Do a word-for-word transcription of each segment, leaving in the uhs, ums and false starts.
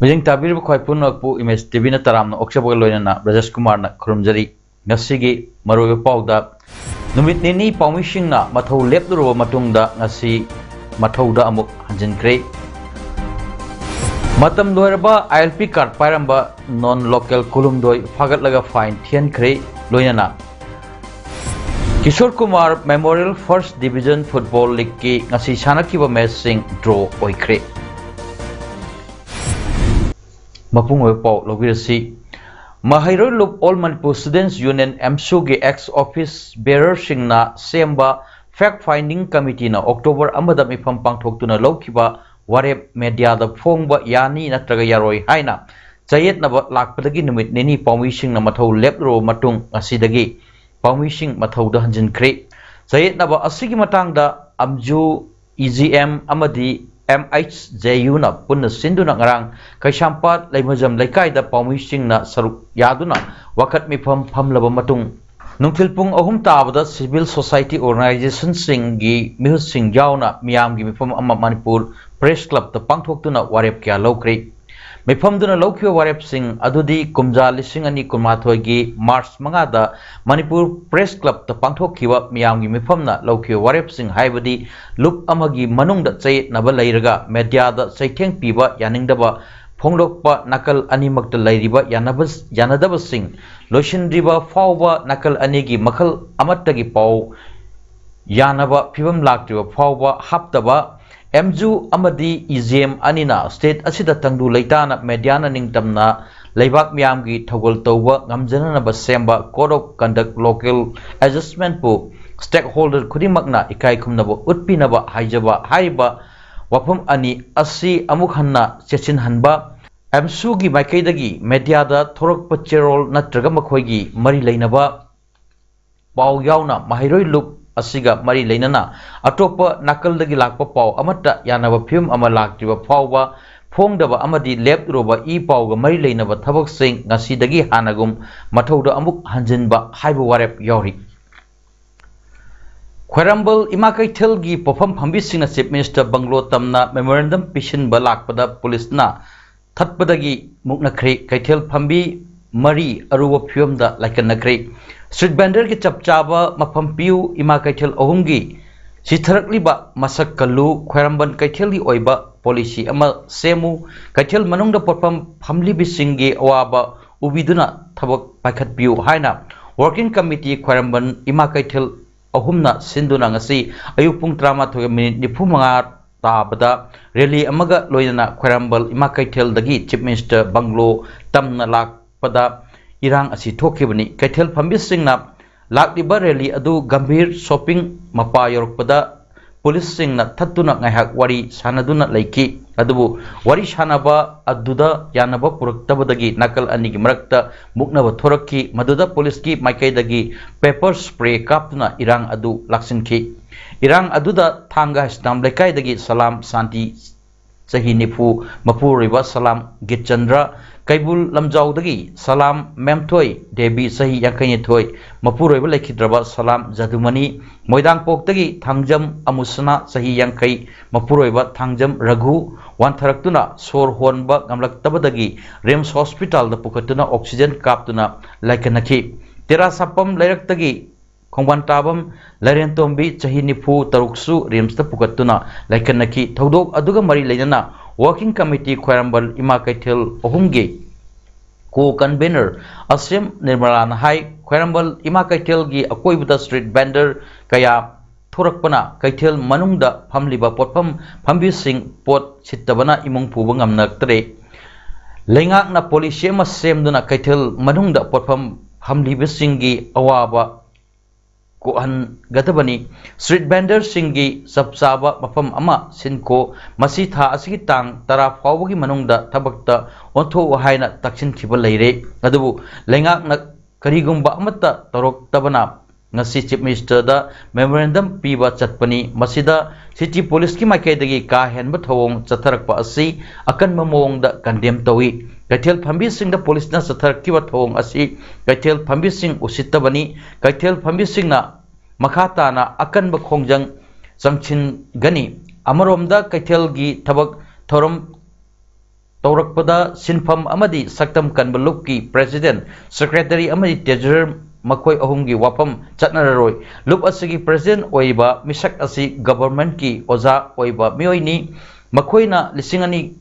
ꯃꯤꯠꯌꯦꯡ ꯇꯥꯕꯤꯔꯤꯕ ꯈ꯭ꯋꯥꯏ ꯄꯨꯝꯅꯃꯛꯄꯨ ꯏꯃꯦꯖ ꯇꯤꯚꯤꯅ ꯇꯔꯥꯝꯅ ꯑꯣꯛꯆꯕꯒ ꯂꯣꯏꯅꯅ ꯕ꯭ꯔꯖꯦꯁ ꯀꯨꯃꯥꯔꯅ ꯈꯨꯔꯨꯝꯖꯔꯤ꯫ ꯉꯁꯤꯒꯤ ꯃꯔꯨꯑꯣꯏꯕ ꯄꯥꯎꯗ, ꯅꯨꯃꯤꯠ ꯅꯤꯅꯤ ꯄꯥꯎꯃꯤꯁꯤꯡꯅ ꯃꯊꯧ ꯂꯦꯞꯂꯨꯔꯕ ꯃꯇꯨꯡꯗ ꯉꯁꯤ ꯃꯊꯧꯗ ꯑꯃꯨꯛ ꯍꯟꯖꯤꯟꯈ꯭ꯔꯦ꯫ ꯃꯇꯝ ꯂꯣꯏꯔꯕ ILP card ꯄꯥꯏꯔꯝꯕ non local ꯀꯨꯟꯍꯨꯝꯗꯣꯏ ꯐꯥꯒꯠꯂꯒ fine ꯊꯤꯍꯟꯈ꯭ꯔꯦ꯫ ꯂꯣꯏꯅꯅ Kishore Kumar Memorial First Division Football Leagueꯀꯤ ꯉꯁꯤ ꯁꯥꯟꯅꯈꯤꯕ matchꯁꯤꯡ draw ꯑꯣꯏꯈ꯭ꯔꯦ꯫ ꯃꯄꯨꯡ ꯑꯣꯏꯕ ꯄꯥꯎ ꯂꯧꯕꯤꯔꯁꯤ꯫ ꯃꯍꯩꯔꯣꯏ ꯂꯨꯞ All Manipur Students Union, AMSUꯒꯤ ex office bearerꯁꯤꯡꯅ ꯁꯦꯝꯕ fact finding committeeꯅ October ꯑꯃꯗ ꯃꯤꯐꯝ ꯄꯥꯡꯊꯣꯛꯇꯨꯅ ꯂꯧꯈꯤꯕ ꯋꯥꯔꯦꯞ mediaꯗ ꯐꯣꯡꯕ ꯌꯥꯅꯤ ꯅꯠꯇ꯭ꯔꯒ ꯌꯥꯔꯣꯏ ꯍꯥꯏꯅ ꯆꯌꯦꯠꯅꯕ ꯂꯥꯛꯄꯗꯒꯤ ꯅꯨꯃꯤꯠ ꯅꯤꯅꯤ ꯄꯥꯎꯃꯤꯁꯤꯡꯅ ꯃꯊꯧ ꯂꯦꯞꯂꯨꯔꯕ ꯃꯇꯨꯡ, ꯉꯁꯤꯗꯒꯤ ꯄꯥꯎꯃꯤꯁꯤꯡ ꯃꯊꯧꯗ ꯍꯟꯖꯤꯟꯈ꯭ꯔꯦ꯫ ꯆꯌꯦꯠꯅꯕ ꯑꯁꯤꯒꯤ ꯃꯇꯥꯡꯗ AMSU, EGM ꯑꯃꯗꯤ MHJUꯅ ꯄꯨꯟꯅ ꯁꯤꯟꯗꯨꯅ ꯉꯔꯥꯡ ꯀꯩꯁꯥꯝꯄꯥꯠ ꯂꯩꯃꯖꯝ ꯂꯩꯀꯥꯏꯗ ꯄꯥꯎꯃꯤꯁꯤꯡꯅ ꯁꯔꯨꯛ ꯌꯥꯗꯨꯅ ꯋꯥꯀꯠ ꯃꯤꯐꯝ ꯐꯝꯂꯕ ꯃꯇꯨꯡ, ꯅꯨꯡꯊꯤꯜ ꯄꯨꯡ ꯑꯍꯨꯝ ꯇꯥꯕꯗ civil society organizationꯁꯤꯡꯒꯤ ꯃꯤꯍꯨꯠꯁꯤꯡ ꯌꯥꯎꯅ ꯃꯤꯌꯥꯝꯒꯤ ꯃꯤꯐꯝ ꯑꯃ ꯃꯅꯤꯄꯨꯔ Press Clubꯇ ꯄꯥꯡꯊꯣꯛꯇꯨꯅ ꯋꯥꯔꯦꯞ ꯀꯌꯥ ꯂꯧꯈ꯭ꯔꯦ꯫ ꯃꯤꯐꯝꯗꯨꯅ ꯂꯧꯈꯤꯕ ꯋꯥꯔꯦꯞꯁꯤꯡ ꯑꯗꯨꯗꯤ ꯀꯨꯝꯖꯥ ꯂꯤꯁꯤꯡ ꯑꯅꯤ ꯀꯨꯟꯃꯥꯊꯣꯏꯒꯤ March ꯃꯉꯥꯗ ꯃꯅꯤꯄꯨꯔ Press Clubꯇ ꯄꯥꯡꯊꯣꯛꯈꯤꯕ ꯃꯤꯌꯥꯝꯒꯤ ꯃꯤꯐꯝꯅ ꯂꯧꯈꯤꯕ ꯋꯥꯔꯦꯞꯁꯤꯡ ꯍꯥꯏꯕꯗꯤ ꯂꯨꯞ ꯑꯃꯒꯤ ꯃꯅꯨꯡꯗ ꯆꯌꯦꯠꯅꯕ ꯂꯩꯔꯒ mediaꯗ ꯆꯩꯊꯦꯡ ꯄꯤꯕ ꯌꯥꯅꯤꯡꯗꯕ ꯐꯣꯡꯗꯣꯛꯄ ꯅꯥꯀꯜ ꯑꯅꯤꯃꯛꯇ ꯂꯩꯔꯤꯕ ꯌꯥꯅꯕ-, ꯌꯥꯅꯗꯕꯁꯤꯡ ꯂꯣꯏꯁꯤꯟꯗ꯭ꯔꯤꯕ ꯐꯥꯎꯕ ꯅꯥꯀꯜ ꯑꯅꯤꯒꯤ ꯃꯈꯜ ꯑꯃꯠꯇꯒꯤ ꯄꯥꯎ ꯌꯥꯅꯕ ꯐꯤꯕꯝ ꯂꯥꯛꯇ꯭ꯔꯤꯕ ꯐꯥꯎꯕ ꯍꯥꯞꯇꯕ, AMSU ꯑꯃꯗꯤ EGM ꯑꯅꯤꯅ state ꯑꯁꯤꯗ ꯇꯪꯗꯨ ꯂꯩꯇꯥꯅ mediaꯅ ꯅꯤꯡꯇꯝꯅ ꯂꯩꯕꯥꯛ ꯃꯤꯌꯥꯝꯒꯤ ꯊꯧꯒꯜ ꯇꯧꯕ ꯉꯝꯖꯅꯅꯕ ꯁꯦꯝꯕ Code of Conduct local adjustmentꯄꯨ stakeholder ꯈꯨꯗꯤꯡꯃꯛꯅ ꯏꯀꯥꯏ ꯈꯨꯝꯅꯕ ꯎꯠꯄꯤꯅꯕ ꯍꯥꯏꯖꯕ ꯍꯥꯏꯔꯤꯕ ꯋꯥꯐꯝ ꯑꯅꯤ ꯑꯁꯤ ꯑꯃꯨꯛ ꯍꯟꯅ ꯆꯦꯠꯁꯤꯟꯍꯟꯕ꯫ ꯑꯦꯝꯁꯨꯒꯤ ꯃꯥꯏꯀꯩꯗꯒꯤ ꯃꯦꯗꯤꯌꯥꯗ ꯊꯣꯔꯛꯄ ꯆꯦꯔꯣꯜ ꯅꯠꯇ꯭ꯔꯒ ꯃꯈꯣꯏꯒꯤ ꯃꯔꯤ ꯂꯩꯅꯕ ꯄꯥꯎ ꯌꯥꯎꯅ ꯃꯍꯩꯔꯣꯏ ꯂꯨꯞ ꯑꯁꯤꯒ ꯃꯔꯤ ꯂꯩꯅꯅ ꯑꯇꯣꯞꯄ ꯅꯥꯀꯜꯗꯒꯤ ꯂꯥꯛꯄ ꯄꯥꯎ ꯑꯃꯠꯇ ꯌꯥꯅꯕ ꯐꯤꯕꯝ ꯑꯃ ꯂꯥꯛꯇ꯭ꯔꯤꯕ ꯐꯥꯎꯕ ꯐꯣꯡꯗꯕ ꯑꯃꯗꯤ ꯂꯦꯞꯂꯨꯔꯕ ꯏ ꯄꯥꯎꯒ ꯃꯔꯤ ꯂꯩꯅꯕ ꯊꯕꯛꯁꯤꯡ ꯉꯁꯤꯗꯒꯤ ꯍꯥꯟꯅꯒꯨꯝ ꯃꯊꯧꯗ ꯑꯃꯨꯛ ꯍꯟꯖꯤꯟꯕ ꯍꯥꯏꯕ ꯋꯥꯔꯦꯞ ꯌꯥꯎꯔꯤ꯫ ꯈ꯭ꯋꯥꯏꯔꯝꯕꯟ ꯏꯃꯥ ꯀꯩꯊꯦꯜꯒꯤ ꯄꯣꯠꯐꯝ ꯐꯝꯕꯤꯁꯤꯡꯅ ꯆꯤꯐ ꯃꯤꯅꯤꯁꯇꯔ ꯕꯪꯒ꯭ꯂꯣ ꯇꯝꯅ ꯃꯦꯃꯣꯔꯦꯟꯗꯝ ꯄꯤꯁꯤꯟꯕ ꯂꯥꯛꯄꯗ ꯄꯨꯂꯤꯁꯅ ꯊꯠꯄꯗꯒꯤ ꯃꯨꯛꯅꯈ꯭ꯔꯦ꯫ ꯀꯩꯊꯦꯜ ꯐꯝꯕꯤ ꯃꯔꯤ ꯑꯔꯨꯕ ꯐꯤꯕꯝꯗ ꯂꯥꯏꯀꯠꯅꯈ꯭ꯔꯦ꯫ ꯁ꯭ꯇ꯭ꯔꯤꯠ ꯚꯦꯟꯗꯔꯒꯤ ꯆꯞ ꯆꯥꯕ ꯃꯐꯝ ꯄꯤꯌꯨ꯫ ꯏꯃꯥ ꯀꯩꯊꯦꯜ ꯑꯍꯨꯝꯒꯤ ꯁꯤꯊꯔꯛꯂꯤꯕ ꯃꯁꯛ ꯀꯜꯂꯨ꯫ ꯈ꯭ꯋꯥꯏꯔꯝꯕꯟ ꯀꯩꯊꯦꯜꯒꯤ ꯑꯣꯏꯕ ꯄꯣꯂꯤꯁꯤ ꯑꯃ ꯁꯦꯝꯃꯨ꯫ ꯀꯩꯊꯦꯜ ꯃꯅꯨꯡꯗ ꯄꯣꯠꯐꯝ ꯐꯝꯂꯤꯕꯁꯤꯡꯒꯤ ꯑꯋꯥꯕ ꯎꯕꯤꯗꯨꯅ ꯊꯕꯛ ꯄꯥꯏꯈꯠꯄꯤꯌꯨ ꯍꯥꯏꯅ ꯋꯥꯔꯀꯤꯡ ꯀꯃꯤꯇꯤ ꯈ꯭ꯋꯥꯏꯔꯝꯕꯟ ꯏꯃꯥ ꯀꯩꯊꯦꯜ ꯑꯍꯨꯝꯅ ꯁꯤꯟꯗꯨꯅ ꯉꯁꯤ ꯑꯌꯨꯛ ꯄꯨꯡ ꯇꯔꯥꯃꯥꯊꯣꯏꯒ ꯃꯤꯅꯤꯠ ꯅꯤꯐꯨ ꯃꯉꯥ ꯇꯥꯕꯗ ꯔꯦꯂꯤ ꯑꯃꯒ ꯂꯣꯏꯅꯅ ꯈ꯭ꯋꯥꯏꯔꯝꯕꯟ ꯏꯃꯥ ꯀꯩꯊꯦꯜꯗꯒꯤ ꯆꯤꯐ ꯃꯤꯅꯤꯁꯇꯔ ꯕꯪꯒ꯭ꯂꯣ ꯇꯝꯅ ꯂꯥꯛꯄꯗ ꯏꯔꯥꯡ ꯑꯁꯤ ꯊꯣꯛꯈꯤꯕꯅꯤ꯫ ꯀꯩꯊꯦꯜ ꯐꯝꯕꯤꯁꯤꯡꯅ ꯂꯥꯛꯂꯤꯕ ꯔꯦꯂꯤ ꯑꯗꯨ ꯒꯝꯚꯤꯔ ꯁꯣꯄꯤꯡ ꯃꯄꯥ ꯌꯧꯔꯛꯄꯗ ꯄꯨꯂꯤꯁꯁꯤꯡꯅ ꯊꯠꯇꯨꯅ ꯉꯥꯏꯍꯥꯛ ꯋꯥꯔꯤ ꯁꯥꯟꯅꯗꯨꯅ ꯂꯩꯈꯤ꯫ ꯑꯗꯨꯕꯨ ꯋꯥꯔꯤ ꯁꯥꯟꯅꯕ ꯑꯗꯨꯗ ꯌꯥꯅꯕ ꯄꯨꯔꯛꯇꯕꯗꯒꯤ ꯅꯥꯀꯜ ꯑꯅꯤꯒꯤ ꯃꯔꯛꯇ ꯃꯨꯛꯅꯕ ꯊꯣꯔꯛꯈꯤ꯫ ꯃꯗꯨꯗ ꯄꯨꯂꯤꯁꯀꯤ ꯃꯥꯏꯀꯩꯗꯒꯤ ꯄꯦꯄꯔ ꯁ꯭ꯄ꯭ꯔꯦ ꯀꯥꯞꯇꯨꯅ ꯏꯔꯥꯡ ꯑꯗꯨ ꯂꯥꯛꯁꯤꯟꯈꯤ꯫ ꯏꯔꯥꯡ ꯑꯗꯨꯗ ꯊꯥꯡꯒ ꯍꯩꯁꯇꯥꯝ ꯂꯩꯀꯥꯏꯗꯒꯤ ꯁꯂꯥꯝ ꯁꯥꯟꯇꯤ, ꯆꯍꯤ ꯅꯤꯐꯨ, ꯃꯄꯨꯔꯣꯏꯕ ꯁꯂꯥꯝ ꯒꯤꯠꯆꯟꯗ꯭ꯔ, ꯀꯩꯕꯨꯜ ꯂꯝꯖꯥꯎꯗꯒꯤ ꯁꯂꯥꯝ ꯃꯦꯝꯊꯣꯏ ꯗꯦꯕꯤ, ꯆꯍꯤ ꯌꯥꯡꯈꯩꯅꯤꯊꯣꯏ, ꯃꯄꯨꯔꯣꯏꯕ ꯂꯩꯈꯤꯗ꯭ꯔꯕ ꯁꯂꯥꯝ ꯖꯗꯨꯃꯅꯤ, ꯃꯣꯏꯗꯥꯡꯄꯣꯛꯇꯒꯤ ꯊꯥꯡꯖꯝ ꯑꯃꯨꯁꯅꯥ, ꯆꯍꯤ ꯌꯥꯡꯈꯩ, ꯃꯄꯨꯔꯣꯏꯕ ꯊꯥꯡꯖꯝ ꯔꯘꯨ, ꯋꯥꯟꯊꯔꯛꯇꯨꯅ ꯁꯣꯔ ꯍꯣꯟꯕ ꯉꯝꯂꯛꯇꯕꯗꯒꯤ ꯔꯤꯝꯁ ꯍꯣꯁꯄꯤꯇꯥꯜꯗ ꯄꯨꯈꯠꯇꯨꯅ ꯑꯣꯛꯁꯤꯖꯦꯟ ꯀꯥꯞꯇꯨꯅ ꯂꯥꯏꯀꯠꯅꯈꯤ꯫ ꯇꯦꯔꯥ ꯁꯥꯄꯝ ꯂꯩꯔꯛꯇꯒꯤ ꯈꯣꯡꯕꯥꯟ ꯇꯥꯕꯝ ꯂꯥꯏꯔꯦꯟꯇꯣꯝꯕꯤ, ꯆꯍꯤ ꯅꯤꯐꯨ ꯇꯔꯨꯛꯁꯨ ꯔꯤꯝꯁꯇ ꯄꯨꯈꯠꯇꯨꯅ ꯂꯥꯏꯀꯠꯅꯈꯤ꯫ ꯊꯧꯗꯣꯛ ꯑꯗꯨꯒ ꯃꯔꯤ ꯂꯩꯅꯅ ꯋꯥꯔꯀꯤꯡ ꯀꯃꯤꯇꯤ ꯈ꯭ꯋꯥꯏꯔꯝꯕꯟ ꯏꯃꯥ ꯀꯩꯊꯦꯜ ꯑꯍꯨꯝꯒꯤ ꯀꯣ ꯀꯟꯚꯦꯅꯔ ꯑꯁꯦꯝ ꯅꯤꯔꯃꯂꯥꯅ ꯍꯥꯏ, ꯈ꯭ꯋꯥꯏꯔꯝꯕꯟ ꯏꯃꯥ ꯀꯩꯊꯦꯜꯒꯤ ꯑꯀꯣꯏꯕꯗ ꯁ꯭ꯇ꯭ꯔꯤꯠ ꯚꯦꯟꯗꯔ ꯀꯌꯥ ꯊꯣꯔꯛꯄꯅ ꯀꯩꯊꯦꯜ ꯃꯅꯨꯡꯗ ꯐꯝꯂꯤꯕ ꯄꯣꯠꯐꯝ ꯐꯝꯕꯤꯁꯤꯡ ꯄꯣꯠ ꯁꯤꯠꯇꯕꯅ ꯏꯃꯨꯡ ꯄꯨꯕ ꯉꯝꯅꯔꯛꯇ꯭ꯔꯦ꯫ ꯂꯩꯉꯥꯛꯅ ꯄꯣꯂꯤꯁꯤ ꯑꯃ ꯁꯦꯝꯗꯨꯅ ꯀꯩꯊꯦꯜ ꯃꯅꯨꯡꯗ ꯄꯣꯠꯐꯝ ꯐꯝꯂꯤꯕꯁꯤꯡꯒꯤ ꯑꯋꯥꯕ ꯀꯣꯛꯍꯟꯒꯗꯕꯅꯤ꯫ ꯁ꯭ꯇ꯭ꯔꯤꯠ ꯚꯦꯟꯗꯔꯁꯤꯡꯒꯤ ꯆꯞ ꯆꯥꯕ ꯃꯐꯝ ꯑꯃ ꯁꯤꯟꯈꯣ꯫ ꯃꯁꯤ ꯊꯥ ꯑꯁꯤꯒꯤ ꯇꯥꯡ ꯇꯔꯥ ꯐꯥꯎꯕꯒꯤ ꯃꯅꯨꯡꯗ ꯊꯕꯛꯇ ꯑꯣꯟꯊꯣꯛꯎ ꯍꯥꯏꯅ ꯇꯛꯁꯤꯟꯈꯤꯕ ꯂꯩꯔꯦ꯫ ꯑꯗꯨꯕꯨ ꯂꯩꯉꯥꯛꯅ ꯀꯔꯤꯒꯨꯝꯕ ꯑꯃꯠꯇ ꯇꯧꯔꯛꯇꯕꯅ ꯉꯁꯤ ꯆꯤꯐ ꯃꯤꯅꯤꯁꯇꯔꯗ ꯃꯦꯃꯣꯔꯦꯟꯗꯝ ꯄꯤꯕ ꯆꯠꯄꯅꯤ꯫ ꯃꯁꯤꯗ ꯁꯤꯇꯤ ꯄꯨꯂꯤꯁꯀꯤ ꯃꯥꯏꯀꯩꯗꯒꯤ ꯀꯥ ꯍꯦꯟꯕ ꯊꯧꯑꯣꯡ ꯆꯠꯊꯔꯛꯄ ꯑꯁꯤ ꯑꯀꯟꯕ ꯃꯑꯣꯡꯗ ꯀꯟꯗꯦꯝ ꯇꯧꯏ꯫ ꯀꯩꯊꯦꯜ ꯐꯝꯕꯤꯁꯤꯡꯗ ꯄꯨꯂꯤꯁꯅ ꯆꯠꯊꯔꯛꯈꯤꯕ ꯊꯧꯑꯣꯡ ꯑꯁꯤ ꯀꯩꯊꯦꯜ ꯐꯝꯕꯤꯁꯤꯡ ꯎꯁꯤꯠꯇꯕꯅꯤ꯫ ꯀꯩꯊꯦꯜ ꯐꯝꯕꯤꯁꯤꯡꯅ ꯃꯈꯥ ꯇꯥꯅ ꯑꯀꯟꯕ ꯈꯣꯡꯖꯪ ꯆꯪꯁꯤꯟꯒꯅꯤ꯫ ꯑꯃꯔꯣꯝꯗ ꯀꯩꯊꯦꯜꯒꯤ ꯊꯕꯛ ꯊꯧꯔꯝ ꯇꯧꯔꯛꯄꯗ ꯁꯤꯟꯐꯝ ꯑꯃꯗꯤ ꯁꯛꯇꯝ ꯀꯟꯕ ꯂꯨꯞꯀꯤ ꯄ꯭ꯔꯦꯁꯤꯗꯦꯟ, ꯁꯦꯀ꯭ꯔꯦꯇꯔꯤ ꯑꯃꯗꯤ ꯇ꯭ꯔꯦꯖꯔꯔ ꯃꯈꯣꯏ ꯑꯍꯨꯝꯒꯤ ꯋꯥꯐꯝ ꯆꯠꯅꯔꯔꯣꯏ꯫ ꯂꯨꯞ ꯑꯁꯤꯒꯤ ꯄ꯭ꯔꯦꯁꯤꯗꯦꯟ ꯑꯣꯏꯔꯤꯕ ꯃꯤꯁꯛ ꯑꯁꯤ ꯒꯕꯔꯃꯦꯟꯠꯀꯤ ꯑꯣꯖꯥ ꯑꯣꯏꯕ ꯃꯤꯑꯣꯏꯅꯤ꯫ ꯃꯈꯣꯏꯅ ꯂꯤꯁꯤꯡ ꯑꯅꯤ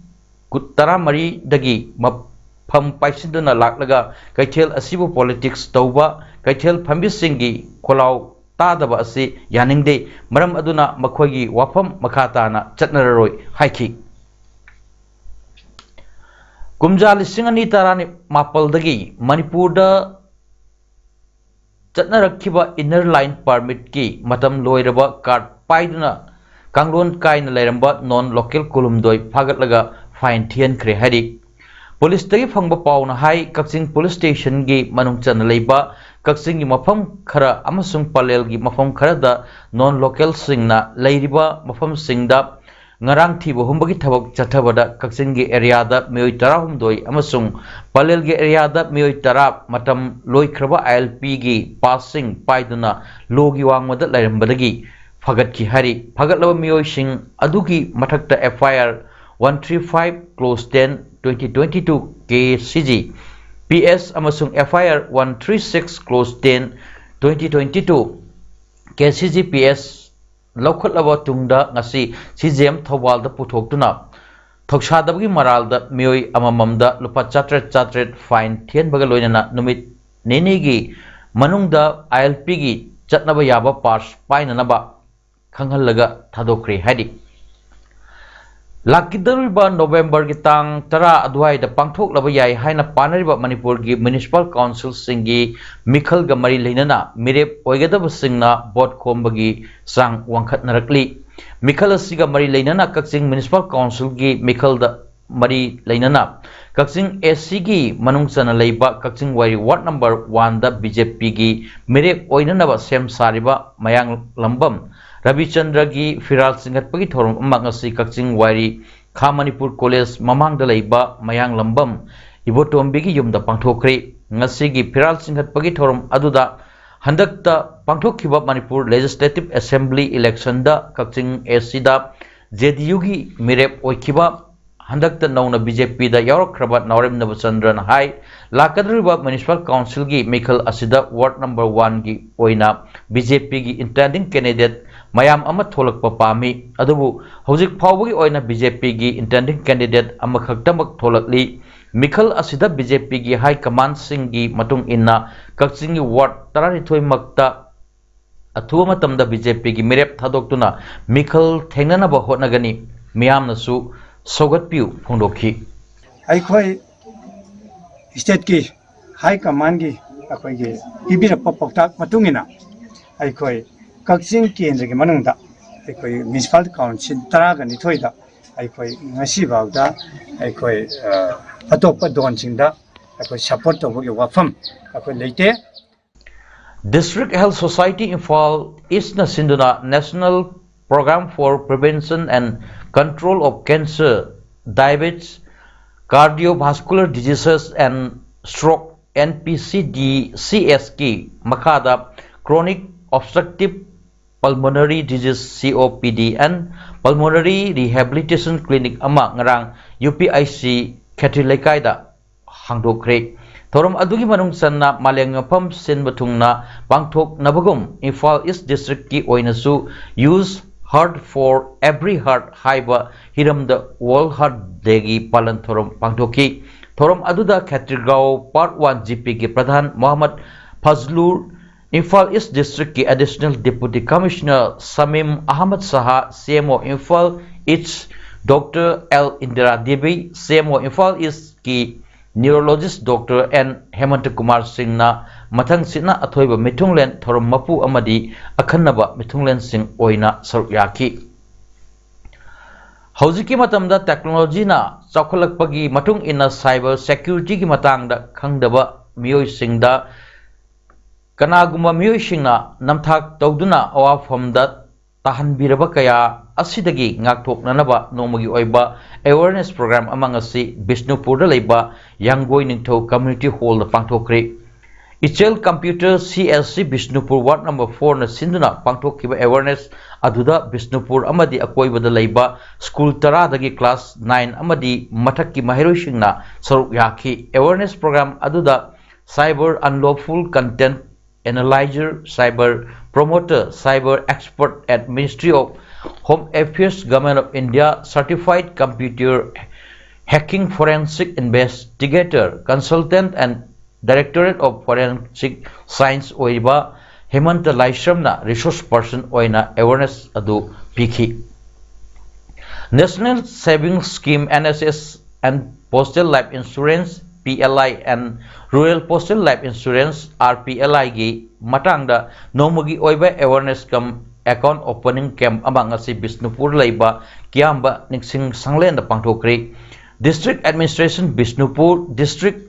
ꯇꯔꯥꯃꯔꯤꯗꯒꯤ ꯃꯐꯝ ꯄꯥꯏꯁꯤꯟꯗꯨꯅ ꯂꯥꯛꯂꯒ ꯀꯩꯊꯦꯜ ꯑꯁꯤꯕꯨ ꯄꯣꯂꯤꯇꯤꯛꯁ ꯇꯧꯕ, ꯀꯩꯊꯦꯜ ꯐꯝꯕꯤꯁꯤꯡꯒꯤ ꯈꯣꯜꯂꯥꯎ ꯇꯥꯗꯕ ꯑꯁꯤ ꯌꯥꯅꯤꯡꯗꯦ꯫ ꯃꯔꯝ ꯑꯗꯨꯅ ꯃꯈꯣꯏꯒꯤ ꯋꯥꯐꯝ ꯃꯈꯥ ꯇꯥꯅ ꯆꯠꯅꯔꯔꯣꯏ ꯍꯥꯏꯈꯤ꯫ ꯀꯨꯝꯖꯥ ꯂꯤꯁꯤꯡ ꯑꯅꯤ ꯇꯔꯥꯃꯥꯄꯜꯗꯒꯤ ꯃꯅꯤꯄꯨꯔꯗ ꯆꯠꯅꯔꯛꯈꯤꯕ ꯏꯟꯅꯔ ꯂꯥꯏꯟ ꯄꯔꯃꯤꯠꯀꯤ ꯃꯇꯝ ꯂꯣꯏꯔꯕ ꯀꯥꯔꯗ ꯄꯥꯏꯗꯨꯅ ꯀꯥꯡꯂꯣꯟ ꯀꯥꯏꯅ ꯂꯩꯔꯝꯕ ꯅꯣꯟ ꯂꯣꯀꯦꯜ ꯀꯨꯟꯍꯨꯝꯗꯣꯏ ꯐꯥꯒꯠꯂꯒ ꯐꯥꯏꯟ ꯊꯤꯍꯟꯈ꯭ꯔꯦ ꯍꯥꯏꯔꯤ꯫ ꯄꯨꯂꯤꯁꯇꯒꯤ ꯐꯪꯕ ꯄꯥꯎꯅ ꯍꯥꯏ, ꯀꯛꯆꯤꯡ ꯄꯨꯂꯤꯁ ꯁ꯭ꯇꯦꯁꯟꯒꯤ ꯃꯅꯨꯡ ꯆꯟꯅ ꯂꯩꯕ ꯀꯛꯆꯤꯡꯒꯤ ꯃꯐꯝ ꯈꯔ ꯑꯃꯁꯨꯡ ꯄꯂꯦꯜꯒꯤ ꯃꯐꯝ ꯈꯔꯗ ꯅꯣꯟ ꯂꯣꯀꯦꯜꯁꯤꯡꯅ ꯂꯩꯔꯤꯕ ꯃꯐꯝꯁꯤꯡꯗ ꯉꯔꯥꯡ ꯊꯤꯕ ꯍꯨꯝꯕꯒꯤ ꯊꯕꯛ ꯆꯠꯊꯕꯗ ꯀꯛꯆꯤꯡꯒꯤ ꯑꯦꯔꯤꯌꯥꯗ ꯃꯤꯑꯣꯏ ꯇꯔꯥꯍꯨꯝꯗꯣꯏ ꯑꯃꯁꯨꯡ ꯄꯂꯦꯜꯒꯤ ꯑꯦꯔꯤꯌꯥꯗ ꯃꯤꯑꯣꯏ ꯇꯔꯥ ꯃꯇꯝ ꯂꯣꯏꯈ꯭ꯔꯕ ꯑꯥꯏ ꯑꯦꯜ ꯄꯤꯒꯤ ꯄꯥꯁꯁꯤꯡ ꯄꯥꯏꯗꯨꯅ ꯂꯣꯒꯤ ꯋꯥꯡꯃꯗ ꯂꯩꯔꯝꯕꯗꯒꯤ ꯐꯒꯠꯈꯤ ꯍꯥꯏꯔꯤ꯫ ꯐꯒꯠꯂꯕ ꯃꯤꯑꯣꯏꯁꯤꯡ ꯑꯗꯨꯒꯤ ꯃꯊꯛꯇ ꯑꯦꯐ ꯑꯥꯏ R one three five clause ten twenty twenty two K C G P S ꯑꯃꯁꯨꯡ F I R one three six clause ten twenty twenty two K C G P S ꯂꯧꯈꯠꯂꯕ ꯇꯨꯡꯗ ꯉꯁꯤ C J M ꯊꯧꯕꯥꯜꯗ ꯄꯨꯊꯣꯛꯇꯨꯅ ꯊꯧꯁꯥꯗꯕꯒꯤ ꯃꯔꯥꯜꯗ ꯃꯤꯑꯣꯏ ꯑꯃꯃꯝꯗ ꯂꯨꯄꯥ ꯆꯥꯇ꯭ꯔꯦꯠ ꯆꯥꯇ꯭ꯔꯦꯠ ꯐꯥꯏꯟ ꯊꯤꯍꯟꯕꯒ ꯂꯣꯏꯅꯅ ꯅꯨꯃꯤꯠ ꯅꯤꯅꯤꯒꯤ ꯃꯅꯨꯡꯗ I L P ꯒꯤ ꯆꯠꯅꯕ ꯌꯥꯕ ꯄꯥꯁ ꯄꯥꯏꯅꯅꯕ ꯈꯪꯍꯜꯂꯒ ꯊꯥꯗꯣꯛꯈ꯭ꯔꯦ ꯍꯥꯏꯔꯤ꯫ ꯂꯥꯛꯀꯗꯧꯔꯤꯕ ꯅꯣꯕꯦꯝꯕꯔꯒꯤ ꯇꯥꯡ ꯇꯔꯥ ꯑꯗꯨꯋꯥꯏꯗ ꯄꯥꯡꯊꯣꯛꯂꯕ ꯌꯥꯏ ꯍꯥꯏꯅ ꯄꯥꯅꯔꯤꯕ ꯃꯅꯤꯄꯨꯔꯒꯤ ꯃ꯭ꯌꯨꯅꯤꯁꯤꯄꯥꯜ ꯀꯥꯎꯟꯁꯤꯜꯁꯤꯡꯒꯤ ꯃꯤꯈꯜꯒ ꯃꯔꯤ ꯂꯩꯅꯅ ꯃꯤꯔꯦꯞ ꯑꯣꯏꯒꯗꯕꯁꯤꯡꯅ ꯚꯣꯠ ꯈꯣꯝꯕꯒꯤ ꯆꯥꯡ ꯋꯥꯡꯈꯠꯅꯔꯛꯂꯤ꯫ ꯃꯤꯈꯜ ꯑꯁꯤꯒ ꯃꯔꯤ ꯂꯩꯅꯅ ꯀꯛꯆꯤꯡ ꯃ꯭ꯌꯨꯅꯤꯁꯤꯄꯥꯜ ꯀꯥꯎꯟꯁꯤꯜꯒꯤ ꯃꯤꯈꯜꯗ ꯃꯔꯤ ꯂꯩꯅꯅ ꯀꯛꯆꯤꯡ ꯑꯦ ꯁꯤꯒꯤ ꯃꯅꯨꯡ ꯆꯟꯅ ꯂꯩꯕ ꯀꯛꯆꯤꯡ ꯋꯥꯏꯔꯤ ꯋꯥꯔꯗ ꯅꯝꯕꯔ ꯋꯥꯟꯗ ꯕꯤ ꯖꯦ ꯄꯤꯒꯤ ꯃꯤꯔꯦꯞ ꯑꯣꯏꯅꯅꯕ ꯁꯦꯝ ꯁꯥꯔꯤꯕ ꯃꯌꯥꯡꯂꯝꯕꯝ ꯔꯕꯤꯆꯟꯗ꯭ꯔꯒꯤ ꯐꯤꯔꯥꯜ ꯆꯤꯡꯈꯠꯄꯒꯤ ꯊꯧꯔꯝ ꯑꯃ ꯉꯁꯤ ꯀꯛꯆꯤꯡ ꯋꯥꯏꯔꯤ ꯈꯥ ꯃꯅꯤꯄꯨꯔ ꯀꯣꯂꯦꯖ ꯃꯃꯥꯡꯗ ꯂꯩꯕ ꯃꯌꯥꯡꯂꯝꯕꯝ ꯏꯕꯣꯇꯣꯝꯕꯤꯒꯤ ꯌꯨꯝꯗ ꯄꯥꯡꯊꯣꯛꯈ꯭ꯔꯤ꯫ ꯉꯁꯤꯒꯤ ꯐꯤꯔꯥꯜ ꯆꯤꯡꯈꯠꯄꯒꯤ ꯊꯧꯔꯝ ꯑꯗꯨꯗ ꯍꯟꯗꯛꯇ ꯄꯥꯡꯊꯣꯛꯈꯤꯕ ꯃꯅꯤꯄꯨꯔ ꯂꯦꯖꯤꯁꯂꯦꯇꯤꯚ ꯑꯦꯁꯦꯝꯕ꯭ꯂꯤ ꯏꯂꯦꯛꯁꯟꯗ ꯀꯛꯆꯤꯡ ꯑꯦ ꯁꯤꯗ ꯖꯦ ꯗꯤ ꯌꯨꯒꯤ ꯃꯤꯔꯦꯞ ꯑꯣꯏꯈꯤꯕ ꯍꯟꯗꯛꯇ ꯅꯧꯅ ꯕꯤ ꯖꯦ ꯄꯤꯗ ꯌꯥꯎꯔꯛꯈ꯭ꯔꯕ ꯅꯥꯎꯔꯦꯝ ꯅꯕꯆꯟꯗ꯭ꯔꯅ ꯍꯥꯏ, ꯂꯥꯛꯀꯗꯧꯔꯤꯕ ꯃ꯭ꯌꯨꯅꯤꯁꯤꯄꯥꯜ ꯀꯥꯎꯟꯁꯤꯜꯒꯤ ꯃꯤꯈꯜ ꯑꯁꯤꯗ ꯋꯥꯔꯗ ꯅꯝꯕꯔ ꯋꯥꯟꯒꯤ ꯑꯣꯏꯅ ꯕꯤ ꯖꯦ ꯄꯤꯒꯤ ꯏꯟꯇꯦꯟꯗꯤꯡ ꯀꯦꯟꯗꯤꯗꯦꯠ ꯃꯌꯥꯝ ꯑꯃ ꯊꯣꯛꯂꯛꯄ ꯄꯥꯝꯃꯤ, ꯑꯗꯨꯕꯨ ꯍꯧꯖꯤꯛ ꯐꯥꯎꯕꯒꯤ ꯑꯣꯏꯅ ꯕꯤ ꯖꯦ ꯄꯤꯒꯤ ꯏꯟꯇꯦꯟꯗꯤꯡ ꯀꯦꯟꯗꯤꯗꯦꯠ ꯑꯃꯈꯛꯇꯃꯛ ꯊꯣꯛꯂꯛꯂꯤ꯫ ꯃꯤꯈꯜ ꯑꯁꯤꯗ ꯕꯤ ꯖꯦ ꯄꯤꯒꯤ ꯍꯥꯏ ꯀꯃꯥꯟꯁꯤꯡꯒꯤ ꯃꯇꯨꯡ ꯏꯟꯅ ꯀꯛꯆꯤꯡꯒꯤ ꯋꯥꯔꯗ ꯇꯔꯥꯅꯤꯊꯣꯏꯃꯛꯇ ꯑꯊꯨꯕ ꯃꯇꯝꯗ ꯕꯤ ꯖꯦ ꯄꯤꯒꯤ ꯃꯤꯔꯦꯞ ꯊꯥꯗꯣꯛꯇꯨꯅ ꯃꯤꯈꯜ ꯊꯦꯡꯅꯅꯕ ꯍꯣꯠꯅꯒꯅꯤ꯫ ꯃꯤꯌꯥꯝꯅꯁꯨ ꯁꯧꯒꯠꯄꯤꯌꯨ ꯐꯣꯡꯗꯣꯛꯈꯤ꯫ ꯑꯩꯈꯣꯏ ꯁ꯭ꯇꯦꯠꯀꯤ ꯍꯥꯏ ꯀꯃꯥꯟꯒꯤ ꯑꯩꯈꯣꯏꯒꯤ ꯄꯤꯕꯤꯔꯛꯄ ꯄꯥꯎꯇꯥꯛ ꯃꯇꯨꯡ ꯏꯟꯅ ꯑꯩꯈꯣꯏ ꯀꯛꯆꯤꯡ ꯀꯦꯟꯗ꯭ꯔꯒꯤ ꯃꯅꯨꯡꯗ ꯑꯩꯈꯣꯏ ꯃ꯭ꯌꯨꯅꯤꯁꯤꯄꯥꯜ ꯀꯥꯎꯟꯁꯤꯜ ꯇꯔꯥꯒ ꯅꯤꯊꯣꯏꯗ ꯑꯩꯈꯣꯏ ꯉꯁꯤꯐꯥꯎꯗ ꯑꯩꯈꯣꯏ, ꯑ, ꯑꯇꯣꯞꯄ ꯗꯣꯟꯁꯤꯡꯗ ꯑꯩꯈꯣꯏ ꯁꯄꯣꯔꯠ ꯇꯧꯕꯒꯤ ꯋꯥꯐꯝ ꯑꯩꯈꯣꯏ ꯂꯩꯇꯦ꯫ District Health Society Imphal Eastꯅ ꯁꯤꯟꯗꯨꯅ National Program for Prevention and Control of Cancer, Diabetes, Cardiovascular Diseases and Stroke, N P C D C S ꯀꯤ ꯃꯈꯥꯗ Chronic Obstructive Pulmonary Disease, C O P D, and Pulmonary Rehabilitation Clinic ꯑꯃ ꯉꯔꯥꯡ U P I C ꯈꯦꯇ꯭ꯔꯤ ꯂꯩꯀꯥꯏꯗ ꯍꯥꯡꯗꯣꯛꯈ꯭ꯔꯦ꯫ ꯊꯧꯔꯝ ꯑꯗꯨꯒꯤ ꯃꯅꯨꯡ ꯆꯟꯅ ꯃꯥꯂꯦꯝ ꯃꯐꯝ ꯁꯤꯟꯕ ꯊꯨꯡꯅ ꯄꯥꯡꯊꯣꯛꯅꯕꯒꯨꯝ ꯏꯝꯐꯥꯜ ꯏꯁ ꯗꯤꯁꯇ꯭ꯔꯤꯛꯀꯤ ꯑꯣꯏꯅꯁꯨ Use Heart for Every Heart ꯍꯥꯏꯕ ꯍꯤꯔꯝꯗ World Heart Dayꯒꯤ ꯄꯥꯂꯟ ꯊꯧꯔꯝ ꯄꯥꯡꯊꯣꯛꯈꯤ꯫ ꯊꯧꯔꯝ ꯑꯗꯨꯗ ꯈꯦꯇ꯭ꯔꯤꯒꯥꯎ Part One G Pꯒꯤ ꯄ꯭ꯔꯙꯥꯟ ꯃꯣꯍꯝꯃꯗ ꯐꯖꯂꯨꯔ, ꯏꯝꯐꯥꯜ ꯏꯁ ꯗꯤꯁꯇ꯭ꯔꯤꯛꯀꯤ Additional Deputy Commissioner ꯁꯃꯤꯝ ꯑꯍꯃꯗ ꯁꯍꯥ, C M O ꯏꯝꯐꯥꯜ ꯏꯁ Doctor L Indira Devi, C M O Imphal East ꯀꯤ Neurologist Doctor N Hemanta Kumar Singh ꯅ ꯃꯊꯪꯁꯤꯠꯅ ꯑꯊꯣꯏꯕ ꯃꯤꯊꯨꯡꯂꯦꯟ ꯊꯧꯔꯝ ꯃꯄꯨ ꯑꯃꯗꯤ ꯑꯈꯟꯅꯕ ꯃꯤꯊꯨꯡꯂꯦꯟꯁꯤꯡ ꯑꯣꯏꯅ ꯁꯔꯨꯛ ꯌꯥꯈꯤ꯫ ꯍꯧꯖꯤꯛꯀꯤ ꯃꯇꯝꯗ technology ꯅ ꯆꯥꯎꯈꯠꯂꯛꯄꯒꯤ ꯃꯇꯨꯡ ꯏꯟꯅ cyber security ꯒꯤ ꯃꯇꯥꯡꯗ ꯈꯪꯗꯕ ꯃꯤꯑꯣꯏꯁꯤꯡꯗ ꯀꯅꯥꯒꯨꯝꯕ ꯃꯤꯑꯣꯏꯁꯤꯡꯅ ꯅꯝꯊꯥꯛ ꯇꯧꯗꯨꯅ ꯑꯋꯥꯐꯝꯗ ꯇꯥꯍꯟꯕꯤꯔꯕ ꯀꯌꯥ ꯑꯁꯤꯗꯒꯤ ꯉꯥꯛꯊꯣꯛꯅꯅꯕ ꯅꯣꯡꯃꯒꯤ ꯑꯣꯏꯕ awareness program ꯑꯃ ꯉꯁꯤ ꯕꯤꯁꯅꯨꯄꯨꯔꯗ ꯂꯩꯕ ꯌꯥꯡꯒꯣꯏ ꯅꯤꯡꯊꯧ Community Hall ꯗ ꯄꯥꯡꯊꯣꯛꯈ꯭ꯔꯤ꯫ ꯏꯆꯦꯜ Computer C S C Bishnupur Ward number four ꯅ ꯁꯤꯟꯗꯨꯅ ꯄꯥꯡꯊꯣꯛꯈꯤꯕ awareness ꯑꯗꯨꯗ ꯕꯤꯁꯅꯨꯄꯨꯔ ꯑꯃꯗꯤ ꯑꯀꯣꯏꯕꯗ ꯂꯩꯕ school ꯇꯔꯥꯗꯒꯤ class nine ꯑꯃꯗꯤ ꯃꯊꯛꯀꯤ ꯃꯍꯩꯔꯣꯏꯁꯤꯡꯅ ꯁꯔꯨꯛ ꯌꯥꯈꯤ꯫ Awareness program ꯑꯗꯨꯗ cyber unlawful content analyzer, cyber promoter, cyber expert at Ministry of Home Affairs, Government of India, certified computer hacking forensic investigator, consultant and Directorate of Forensic Science ꯑꯣꯏꯔꯤꯕ ꯍꯦꯃꯟꯇ ꯂꯥꯏꯁ꯭ꯔꯝꯅ resource person ꯑꯣꯏꯅ awareness ꯑꯗꯨ ꯄꯤꯈꯤ꯫ National Savings Scheme, N S S, and Postal Life Insurance, P L I, and Rural Postal Life Insurance, R P L I, ꯒꯤ ꯃꯇꯥꯡꯗ ꯅꯣꯡꯃꯒꯤ ꯑꯣꯏꯕ awareness cum account opening camp ꯑꯃ ꯉꯁꯤ ꯕꯤꯁꯅꯨꯄꯨꯔ ꯂꯩꯕ ꯀꯤꯌꯥꯝꯕ ꯅꯤꯡꯁꯤꯡ ꯁꯪꯂꯦꯟꯗ ꯄꯥꯡꯊꯣꯛꯈ꯭ꯔꯤ꯫ District Administration Bishnupur, District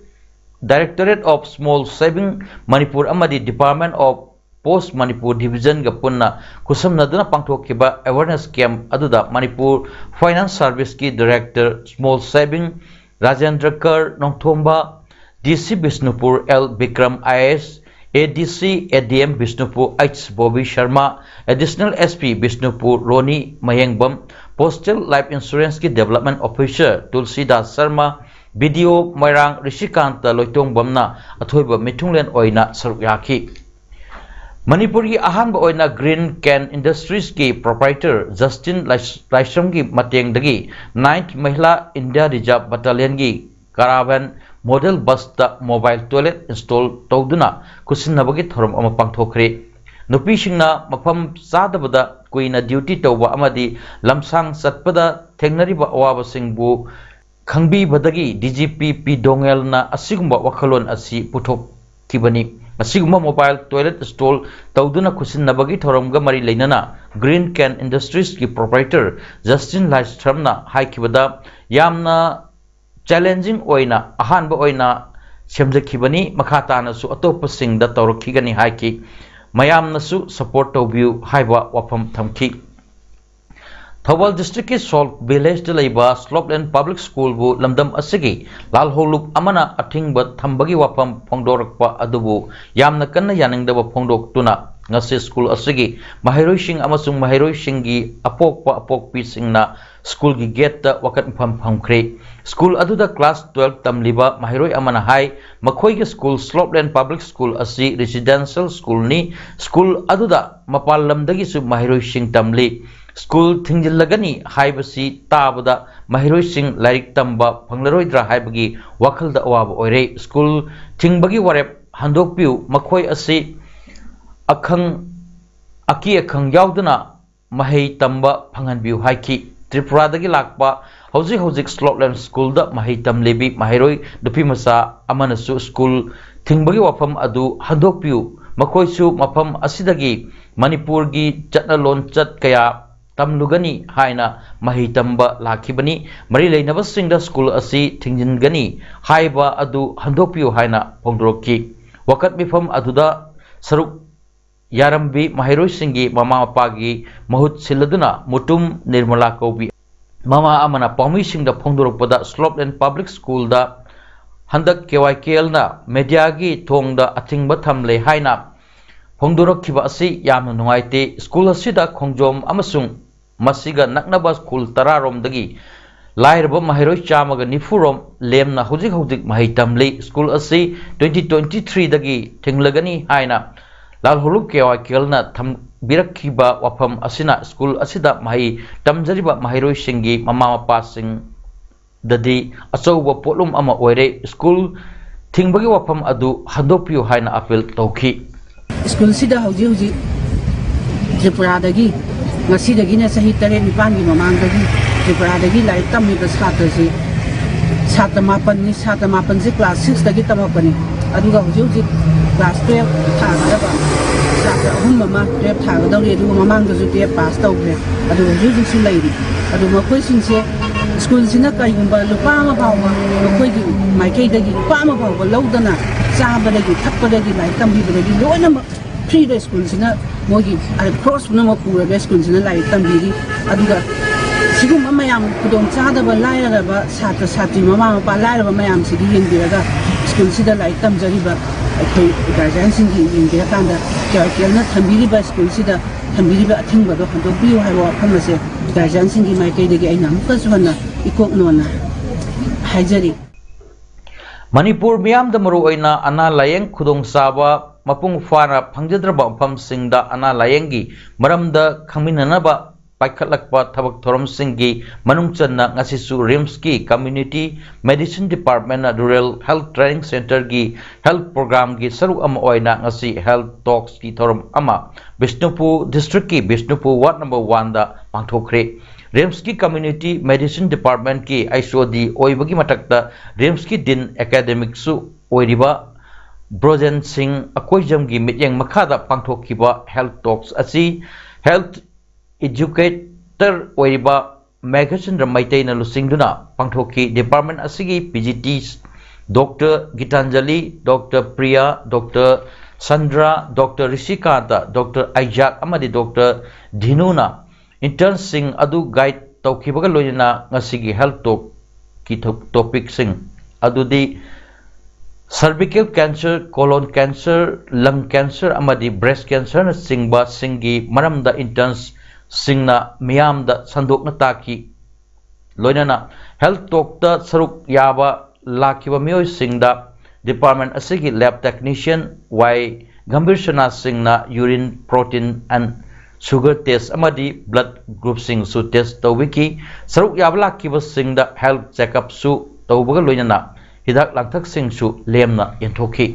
Directorate of Small Saving Manipur ꯑꯃꯗꯤ Department of Post Manipur Division ꯒ ꯄꯨꯟꯅ ꯈꯨꯠꯁꯝꯅꯗꯨꯅ ꯄꯥꯡꯊꯣꯛꯈꯤꯕ awareness camp ꯑꯗꯨꯗ ꯃꯅꯤꯄꯨꯔ Finance Service ꯀꯤ Director Small Saving ꯔꯥꯖꯦꯟꯗ꯭ꯔ ꯀꯔ ꯅꯣꯡꯊꯣꯝꯕ, D C Bishnupur L Bikram I A S, A D C, A D M Bishnupur H Bobby Sharma, Additional S P Bishnupur ꯔꯣꯅꯤ Mayengbam, Postal Life Insurance ꯀꯤ Development Officer ꯇꯨꯜꯁꯤꯗꯥꯁ Sharma, B D O ꯃꯣꯏꯔꯥꯡ ꯔꯤꯁꯤꯀꯥꯟꯇ ꯂꯣꯏꯇꯣꯡꯕꯝꯅ ꯑꯊꯣꯏꯕ ꯃꯤꯊꯨꯡꯂꯦꯟ ꯑꯣꯏꯅ ꯁꯔꯨꯛ ꯌꯥꯈꯤ꯫ ꯃꯅꯤꯄꯨꯔꯒꯤ ꯑꯍꯥꯟꯕ ꯑꯣꯏꯅ Green Can Industries ꯀꯤ proprietor ꯖꯁꯇꯤꯟ ꯂꯥꯏꯁ-, ꯂꯥꯏꯁ꯭ꯔꯝꯒꯤ ꯃꯇꯦꯡꯗꯒꯤ ninth Mahila India Reserve Battalion ꯒꯤ Caravan model bus ꯇ mobile toilet install ꯇꯧꯗꯨꯅ ꯈꯨꯠꯁꯤꯟꯅꯕꯒꯤ ꯊꯧꯔꯝ ꯑꯃ ꯄꯥꯡꯊꯣꯛꯈ꯭ꯔꯦ꯫ ꯅꯨꯄꯤꯁꯤꯡꯅ ꯃꯐꯝ ꯆꯥꯗꯕꯗ ꯀꯨꯏꯅ duty ꯇꯧꯕ ꯑꯃꯗꯤ ꯂꯝꯁꯥꯡ ꯆꯠꯄꯗ ꯊꯦꯡꯅꯔꯤꯕ ꯑꯋꯥꯕꯁꯤꯡꯕꯨ ꯈꯪꯕꯤꯕꯗꯒꯤ D G P ꯄꯤ ꯗꯣꯉꯦꯜꯅ ꯑꯁꯤꯒꯨꯝꯕ ꯋꯥꯈꯜꯂꯣꯟ ꯑꯁꯤ ꯄꯨꯊꯣꯛꯈꯤꯕꯅꯤ꯫ ꯑꯁꯤꯒꯨꯝꯕ mobile toilet stall ꯇꯧꯗꯨꯅ ꯈꯨꯠꯁꯤꯟꯅꯕꯒꯤ ꯊꯧꯔꯝꯒ ꯃꯔꯤ ꯂꯩꯅꯅ Green Can Industriesꯀꯤ proprietor Justin Laistramꯅ ꯍꯥꯏꯈꯤꯕꯗ, ꯌꯥꯝꯅ challenging ꯑꯣꯏꯅ ꯑꯍꯥꯟꯕ ꯑꯣꯏꯅ ꯁꯦꯝꯖꯈꯤꯕꯅꯤ, ꯃꯈꯥ ꯇꯥꯅꯁꯨ ꯑꯇꯣꯞꯄꯁꯤꯡꯗ ꯇꯧꯔꯛꯈꯤꯒꯅꯤ ꯍꯥꯏꯈꯤ꯫ ꯃꯌꯥꯝꯅꯁꯨ support ꯇꯧꯕꯤꯌꯨ ꯍꯥꯏꯕ ꯋꯥꯐꯝ ꯊꯝꯈꯤ꯫ ꯊꯧꯕꯥꯜ districtꯀꯤ Salt Villageꯇ ꯂꯩꯕ Slopeland Public Schoolꯕꯨ ꯂꯝꯗꯝ ꯑꯁꯤꯒꯤ ꯂꯥꯜꯍꯧꯂꯨꯞ ꯑꯃꯅ ꯑꯊꯤꯡꯕ ꯊꯝꯕꯒꯤ ꯋꯥꯐꯝ ꯐꯣꯡꯗꯣꯔꯛꯄ ꯑꯗꯨꯕꯨ ꯌꯥꯝꯅ ꯀꯟꯅ ꯌꯥꯅꯤꯡꯗꯕ ꯐꯣꯡꯗꯣꯛꯇꯨꯅ ꯉꯁꯤ school ꯑꯁꯤꯒꯤ ꯃꯍꯩꯔꯣꯏꯁꯤꯡ ꯑꯃꯁꯨꯡ ꯃꯍꯩꯔꯣꯏꯁꯤꯡꯒꯤ ꯑꯄꯣꯛꯄ ꯑꯄꯣꯛꯄꯤꯁꯤꯡꯅ schoolꯒꯤ gateꯇ ꯋꯥꯀꯠ ꯃꯤꯐꯝ ꯐꯝꯈ꯭ꯔꯦ꯫ School ꯑꯗꯨꯗ class twelve ꯇꯝꯂꯤꯕ ꯃꯍꯩꯔꯣꯏ ꯑꯃꯅ ꯍꯥꯏ, ꯃꯈꯣꯏꯒꯤ school Slopeland Public School ꯑꯁꯤ residential schoolꯅꯤ꯫ School ꯑꯗꯨꯗ ꯃꯄꯥꯟ ꯂꯝꯗꯒꯤꯁꯨ ꯃꯍꯩꯔꯣꯏꯁꯤꯡ ꯇꯝꯂꯤ꯫ School ꯊꯤꯡꯖꯤꯜꯂꯒꯅꯤ ꯍꯥꯏꯕꯁꯤ ꯇꯥꯕꯗ ꯃꯍꯩꯔꯣꯏꯁꯤꯡ ꯂꯥꯏꯔꯤꯛ ꯇꯝꯕ ꯐꯪꯂꯔꯣꯏꯗ꯭ꯔꯥ ꯍꯥꯏꯕꯒꯤ ꯋꯥꯈꯜꯗ ꯑꯋꯥꯕ ꯑꯣꯏꯔꯦ꯫ School ꯊꯤꯡꯕꯒꯤ ꯋꯥꯔꯦꯞ ꯍꯟꯗꯣꯛꯄꯤꯌꯨ꯫ ꯃꯈꯣꯏ ꯑꯁꯤ ꯑꯈꯪ, ꯑꯀꯤ ꯑꯈꯪ ꯌꯥꯎꯗꯅ ꯃꯍꯩ ꯇꯝꯕ ꯐꯪꯍꯟꯕꯤꯌꯨ ꯍꯥꯏꯈꯤ꯫ ꯇ꯭ꯔꯤꯄꯨꯔꯥꯗꯒꯤ ꯂꯥꯛꯄ ꯍꯧꯖꯤꯛ ꯍꯧꯖꯤꯛ Slopeland Schoolꯗ ꯃꯍꯩ ꯇꯝꯂꯤꯕꯤ ꯃꯍꯩꯔꯣꯏ ꯅꯨꯄꯤꯃꯆꯥ ꯑꯃꯅꯁꯨ school ꯊꯤꯡꯕꯒꯤ ꯋꯥꯐꯝ ꯑꯗꯨ ꯍꯟꯗꯣꯛꯄꯤꯌꯨ꯫ ꯃꯈꯣꯏꯁꯨ ꯃꯐꯝ ꯑꯁꯤꯗꯒꯤ ꯃꯅꯤꯄꯨꯔꯒꯤ ꯆꯠꯅ ꯂꯣꯟꯆꯠ ꯀꯌꯥ ꯇꯝꯂꯨꯒꯅꯤ ꯍꯥꯏꯅ ꯃꯍꯩ ꯇꯝꯕ ꯂꯥꯛꯈꯤꯕꯅꯤ꯫ ꯃꯔꯤ ꯂꯩꯅꯕꯁꯤꯡꯗ school ꯑꯁꯤ ꯊꯤꯡꯖꯤꯟꯒꯅꯤ ꯍꯥꯏꯕ ꯑꯗꯨ ꯍꯟꯗꯣꯛꯄꯤꯌꯨ ꯍꯥꯏꯅ ꯐꯣꯡꯗꯣꯔꯛꯈꯤ꯫ ꯋꯥꯀꯠ ꯃꯤꯐꯝ ꯑꯗꯨꯗ ꯁꯔꯨꯛ ꯌꯥꯔꯝꯕꯤ ꯃꯍꯩꯔꯣꯏꯁꯤꯡꯒꯤ ꯃꯃꯥ ꯃꯄꯥꯒꯤ ꯃꯍꯨꯠ ꯁꯤꯜꯂꯗꯨꯅ ꯃꯨꯇꯨꯝ ꯅꯤꯔꯃꯂꯥ ꯀꯧꯕꯤ ꯃꯃꯥ ꯑꯃꯅ ꯄꯥꯎꯃꯤꯁꯤꯡꯗ ꯐꯣꯡꯗꯣꯔꯛꯄꯗ, Slopeland Public Schoolꯗ ꯍꯟꯗꯛ KYKLꯅ mediaꯒꯤ ꯊꯣꯡꯗ ꯑꯊꯤꯡꯕ ꯊꯝꯂꯦ ꯍꯥꯏꯅ ꯐꯣꯡꯗꯣꯔꯛꯈꯤꯕ ꯑꯁꯤ ꯌꯥꯝꯅ ꯅꯨꯡꯉꯥꯏꯇꯦ꯫ School ꯑꯁꯤꯗ ꯈꯣꯡꯖꯣꯝ ꯑꯃꯁꯨꯡ ꯃꯁꯤꯒ ꯅꯛꯅꯕ school ꯇꯔꯥ ꯔꯣꯝꯗꯒꯤ ꯂꯥꯏꯔꯕ ꯃꯍꯩꯔꯣꯏ ꯆꯥꯝꯃꯒ ꯅꯤꯐꯨ ꯔꯣꯝ ꯂꯦꯝꯅ ꯍꯧꯖꯤꯛ ꯍꯧꯖꯤꯛ ꯃꯍꯩ ꯇꯝꯂꯤ꯫ School ꯑꯁꯤ twenty twenty threeꯗꯒꯤ ꯊꯤꯡꯂꯒꯅꯤ ꯍꯥꯏꯅ ꯂꯥꯜꯍꯧꯂꯨꯞ KYKLꯅ ꯊꯝꯕꯤꯔꯛꯈꯤꯕ ꯋꯥꯐꯝ ꯑꯁꯤꯅ school ꯑꯁꯤꯗ ꯃꯍꯩ ꯇꯝꯖꯔꯤꯕ ꯃꯍꯩꯔꯣꯏꯁꯤꯡꯒꯤ ꯃꯃꯥ ꯃꯄꯥꯁꯤꯡꯗꯗꯤ ꯑꯆꯧꯕ ꯄꯣꯠꯂꯨꯝ ꯑꯃ ꯑꯣꯏꯔꯦ꯫ School ꯊꯤꯡꯕꯒꯤ ꯋꯥꯐꯝ ꯑꯗꯨ ꯍꯟꯗꯣꯛꯄꯤꯌꯨ ꯍꯥꯏꯅ appeal ꯇꯧꯈꯤ꯫ ꯁ꯭ꯀꯨꯜꯁꯤꯗ ꯍꯧꯖꯤꯛ ꯍꯧꯖꯤꯛ ꯇ꯭ꯔꯤꯄꯨꯔꯥꯗꯒꯤ, ꯉꯁꯤꯗꯒꯤꯅ ꯆꯍꯤ ꯇꯔꯦꯠ ꯅꯤꯄꯥꯟꯒꯤ ꯃꯃꯥꯡꯗꯒꯤ ꯇ꯭ꯔꯤꯄꯨꯔꯥꯗꯒꯤ ꯂꯥꯏꯔꯤꯛ ꯇꯝꯃꯤꯕ ꯁꯥꯇ꯭ꯔꯁꯤ ꯁꯥꯇ꯭ꯔ ꯃꯥꯄꯟꯅꯤ꯫ ꯁꯥꯇ꯭ꯔ ꯃꯥꯄꯟꯁꯤ class sixꯇꯒꯤ ꯇꯝꯃꯛꯄꯅꯤ꯫ ꯑꯗꯨꯒ ꯍꯧꯖꯤꯛ ꯍꯧꯖꯤꯛ class twelve ꯊꯥꯒꯗꯕ ꯁꯥꯇ꯭ꯔ ꯑꯍꯨꯝ ꯑꯃ twelve ꯊꯥꯒꯗꯧꯔꯤ, ꯑꯗꯨꯒ ꯃꯃꯥꯡꯗꯁꯨ twelve pass ꯇꯧꯈ꯭ꯔꯦ꯫ ꯑꯗꯨ ꯍꯧꯖꯤꯛ ꯍꯧꯖꯤꯛꯁꯨ ꯂꯩꯔꯤ꯫ ꯑꯗꯨ ꯃꯈꯣꯏꯁꯤꯡꯁꯦ ꯁ꯭ꯀꯨꯜꯁꯤꯅ ꯀꯔꯤꯒꯨꯝꯕ ꯂꯨꯄꯥ ꯑꯃ ꯐꯥꯎꯕ ꯃꯈꯣꯏꯒꯤ ꯃꯥꯏꯀꯩꯗꯒꯤ ꯂꯨꯄꯥ ꯑꯃ ꯐꯥꯎꯕ ꯂꯧꯗꯅ ꯆꯥꯕꯗꯒꯤ ꯊꯛꯄꯗꯒꯤ ꯂꯥꯏꯔꯤꯛ ꯇꯝꯕꯤꯕꯗꯒꯤ ꯂꯣꯏꯅꯃꯛ freeꯗ ꯁ꯭ꯀꯨꯜꯁꯤꯅ ꯃꯣꯏꯒꯤ ꯈꯣꯔꯁ ꯄꯨꯝꯅꯃꯛ ꯄꯨꯔꯒ ꯁ꯭ꯀꯨꯜꯁꯤꯅ ꯂꯥꯏꯔꯤꯛ ꯇꯝꯕꯤꯔꯤ꯫ ꯑꯗꯨꯒ ꯁꯤꯒꯨꯝꯕ ꯃꯌꯥꯝ ꯈꯨꯗꯣꯡꯆꯥꯗꯕ ꯂꯥꯏꯔꯔꯕ ꯁꯥꯇ꯭ꯔ ꯁꯥꯇ꯭ꯔꯤ ꯃꯃꯥ ꯃꯄꯥ ꯂꯥꯏꯔꯕ ꯃꯌꯥꯝꯁꯤꯒꯤ ꯌꯦꯡꯕꯤꯔꯒ ꯁ꯭ꯀꯨꯜꯁꯤꯗ ꯂꯥꯏꯔꯤꯛ ꯇꯝꯖꯔꯤꯕ ꯑꯩꯈꯣꯏ ꯒꯥꯔꯖꯤꯌꯥꯟꯁꯤꯡꯒꯤ ꯌꯦꯡꯕꯤꯔꯀꯥꯟꯗ ꯀꯦꯌꯔ ꯀꯦꯌꯔꯅ ꯊꯝꯕꯤꯔꯤꯕ ꯁ꯭ꯀꯨꯜꯁꯤꯗ ꯊꯝꯕꯤꯔꯤꯕ ꯑꯊꯤꯡꯕꯗꯣ ꯍꯟꯗꯣꯛꯄꯤꯌꯨ ꯍꯥꯏꯕ ꯋꯥꯐꯝ ꯑꯁꯦ ꯒꯥꯔꯖꯤꯌꯥꯟꯁꯤꯡꯒꯤ ꯃꯥꯏꯀꯩꯗꯒꯤ ꯑꯩꯅ ꯑꯃꯨꯛꯀꯁꯨ ꯍꯟꯅ ꯏꯀꯣꯛ ꯅꯣꯟꯅ ꯍꯥꯏꯖꯔꯤ꯫ ꯃꯅꯤꯄꯨꯔ ꯃꯤꯌꯥꯝꯗ ꯃꯔꯨꯑꯣꯏꯅ ꯑꯅꯥ ꯂꯥꯌꯦꯡ ꯈꯨꯗꯣꯡꯆꯥꯕ ꯃꯄꯨꯡ ꯐꯥꯅ ꯐꯪꯖꯗ꯭ꯔꯕ ꯃꯐꯝꯁꯤꯡꯗ ꯑꯅꯥ ꯂꯥꯌꯦꯡꯒꯤ ꯃꯔꯝꯗ ꯈꯪꯃꯤꯟꯅꯅꯕ ꯄꯥꯏꯈꯠꯂꯛꯄ ꯊꯕꯛ ꯊꯧꯔꯝꯁꯤꯡꯒꯤ ꯃꯅꯨꯡ ꯆꯟꯅ ꯉꯁꯤꯁꯨ ꯔꯤꯝꯁꯀꯤ Community Medicine Departmentꯅ Rural Health Training Centreꯒꯤ health programꯒꯤ ꯁꯔꯨꯛ ꯑꯃ ꯑꯣꯏꯅ ꯉꯁꯤ health talksꯀꯤ ꯊꯧꯔꯝ ꯑꯃ Bishnupur districtꯀꯤ Bishnupur ward number oneꯗ ꯄꯥꯡꯊꯣꯛꯈ꯭ꯔꯦ꯫ ꯔꯤꯝꯁꯀꯤ Community Medicine Departmentꯀꯤ HOD ꯑꯣꯏꯕꯒꯤ ꯃꯊꯛꯇ ꯔꯤꯝꯁꯀꯤ Dean Academicꯁꯨ ꯑꯣꯏꯔꯤꯕ ꯕ꯭ꯔꯣꯖꯦꯟ ꯁꯤꯡ ꯑꯀꯣꯏꯖꯝꯒꯤ ꯃꯤꯠꯌꯦꯡ ꯃꯈꯥꯗ ꯄꯥꯡꯊꯣꯛꯈꯤꯕ health talks ꯑꯁꯤ health educator ꯑꯣꯏꯔꯤꯕ ꯃꯦꯘꯆꯟꯗ꯭ꯔ ꯃꯩꯇꯩꯅ ꯂꯨꯆꯤꯡꯗꯨꯅ ꯄꯥꯡꯊꯣꯛꯈꯤ꯫ Department ꯑꯁꯤꯒꯤ PGT Doctor Gitanjali, Doctor Priya, Doctor Sandra, Doctor ꯔꯤꯁꯤꯀꯥꯟꯇ, Doctor ꯑꯥꯏꯖꯥꯛ ꯑꯃꯗꯤ Doctor ꯙꯤꯅꯨꯅ internsꯁꯤꯡ ꯑꯗꯨ guide ꯇꯧꯈꯤꯕꯒ ꯂꯣꯏꯅꯅ ꯉꯁꯤꯒꯤ health talkꯀꯤ topicꯁꯤꯡ ꯑꯗꯨꯗꯤ cervical cancer, colon cancer, lung cancer ꯑꯃꯗꯤ breast cancerꯅꯆꯤꯡꯕꯁꯤꯡꯒꯤ ꯃꯔꯝꯗ internsꯁꯤꯡꯅ ꯃꯤꯌꯥꯝꯗ ꯁꯟꯗꯣꯛꯅ ꯇꯥꯛꯈꯤ꯫ ꯂꯣꯏꯅꯅ health talkꯇ ꯁꯔꯨꯛ ꯌꯥꯕ ꯂꯥꯛꯈꯤꯕ ꯃꯤꯑꯣꯏꯁꯤꯡꯗ department ꯑꯁꯤꯒꯤ lab technician ꯋꯥꯏ ꯒꯝꯚꯤꯔ ꯁꯅꯥ ꯁꯤꯡꯅ urine, protein and sugar test ꯑꯃꯗꯤ blood groupꯁꯤꯡꯁꯨ test ꯇꯧꯕꯤꯈꯤ꯫ ꯁꯔꯨꯛ ꯌꯥꯕ ꯂꯥꯛꯈꯤꯕꯁꯤꯡꯗ health checkupꯁꯨ ꯇꯧꯕꯒ ꯂꯣꯏꯅꯅ ꯍꯤꯗꯥꯛ ꯂꯥꯡꯊꯛꯁꯤꯡꯁꯨ ꯂꯦꯝꯅ ꯌꯦꯟꯊꯣꯛꯈꯤ꯫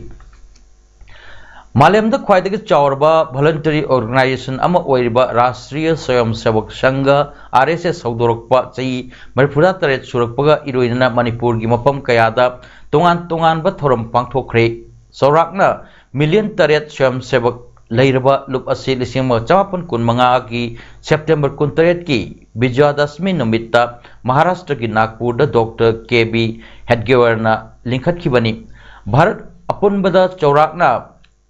ꯃꯥꯂꯦꯝꯗ ꯈ꯭ꯋꯥꯏꯗꯒꯤ ꯆꯥꯎꯔꯕ voluntary organization ꯑꯃ ꯑꯣꯏꯔꯤꯕ ꯔꯥꯁꯇ꯭ꯔꯤꯌ ꯁ꯭ꯋꯌꯝ ꯁꯦꯕꯛ ꯁꯪꯘ, R S S, ꯍꯧꯗꯣꯔꯛꯄ ꯆꯍꯤ ꯃꯔꯤꯐꯨꯇꯔꯦꯠ ꯁꯨꯔꯛꯄꯒ ꯏꯔꯣꯏꯅꯅ ꯃꯅꯤꯄꯨꯔꯒꯤ ꯃꯐꯝ ꯀꯌꯥꯗ ꯇꯣꯉꯥꯟ ꯇꯣꯉꯥꯟꯕ ꯊꯧꯔꯝ ꯄꯥꯡꯊꯣꯛꯈ꯭ꯔꯦ꯫ ꯆꯥꯎꯔꯥꯛꯅ ꯃꯤꯂꯤꯌꯟ ꯇꯔꯦꯠ ꯁ꯭ꯋꯌꯝ ꯁꯦꯕꯛ ꯂꯩꯔꯕ ꯂꯨꯞ ꯑꯁꯤ ꯂꯤꯁꯤꯡ ꯑꯃꯒ ꯆꯃꯥꯄꯟ ꯀꯨꯟꯃꯉꯥꯒꯤ ꯁꯦꯞꯇꯦꯝꯕꯔ ꯀꯨꯟꯇꯔꯦꯠꯀꯤ ꯕꯤꯖꯌꯗꯁꯃꯤ ꯅꯨꯃꯤꯠꯇ ꯃꯍꯥꯔꯥꯁꯇ꯭ꯔꯒꯤ ꯅꯥꯒꯄꯨꯔꯗ ꯗꯣꯛꯇꯔ ꯀꯦ ꯕꯤ ꯍꯦꯗꯒꯦꯋꯥꯔꯅ ꯂꯤꯡꯈꯠꯈꯤꯕꯅꯤ꯫ ꯚꯥꯔꯠ ꯑꯄꯨꯟꯕꯗ ꯆꯥꯎꯔꯥꯛꯅ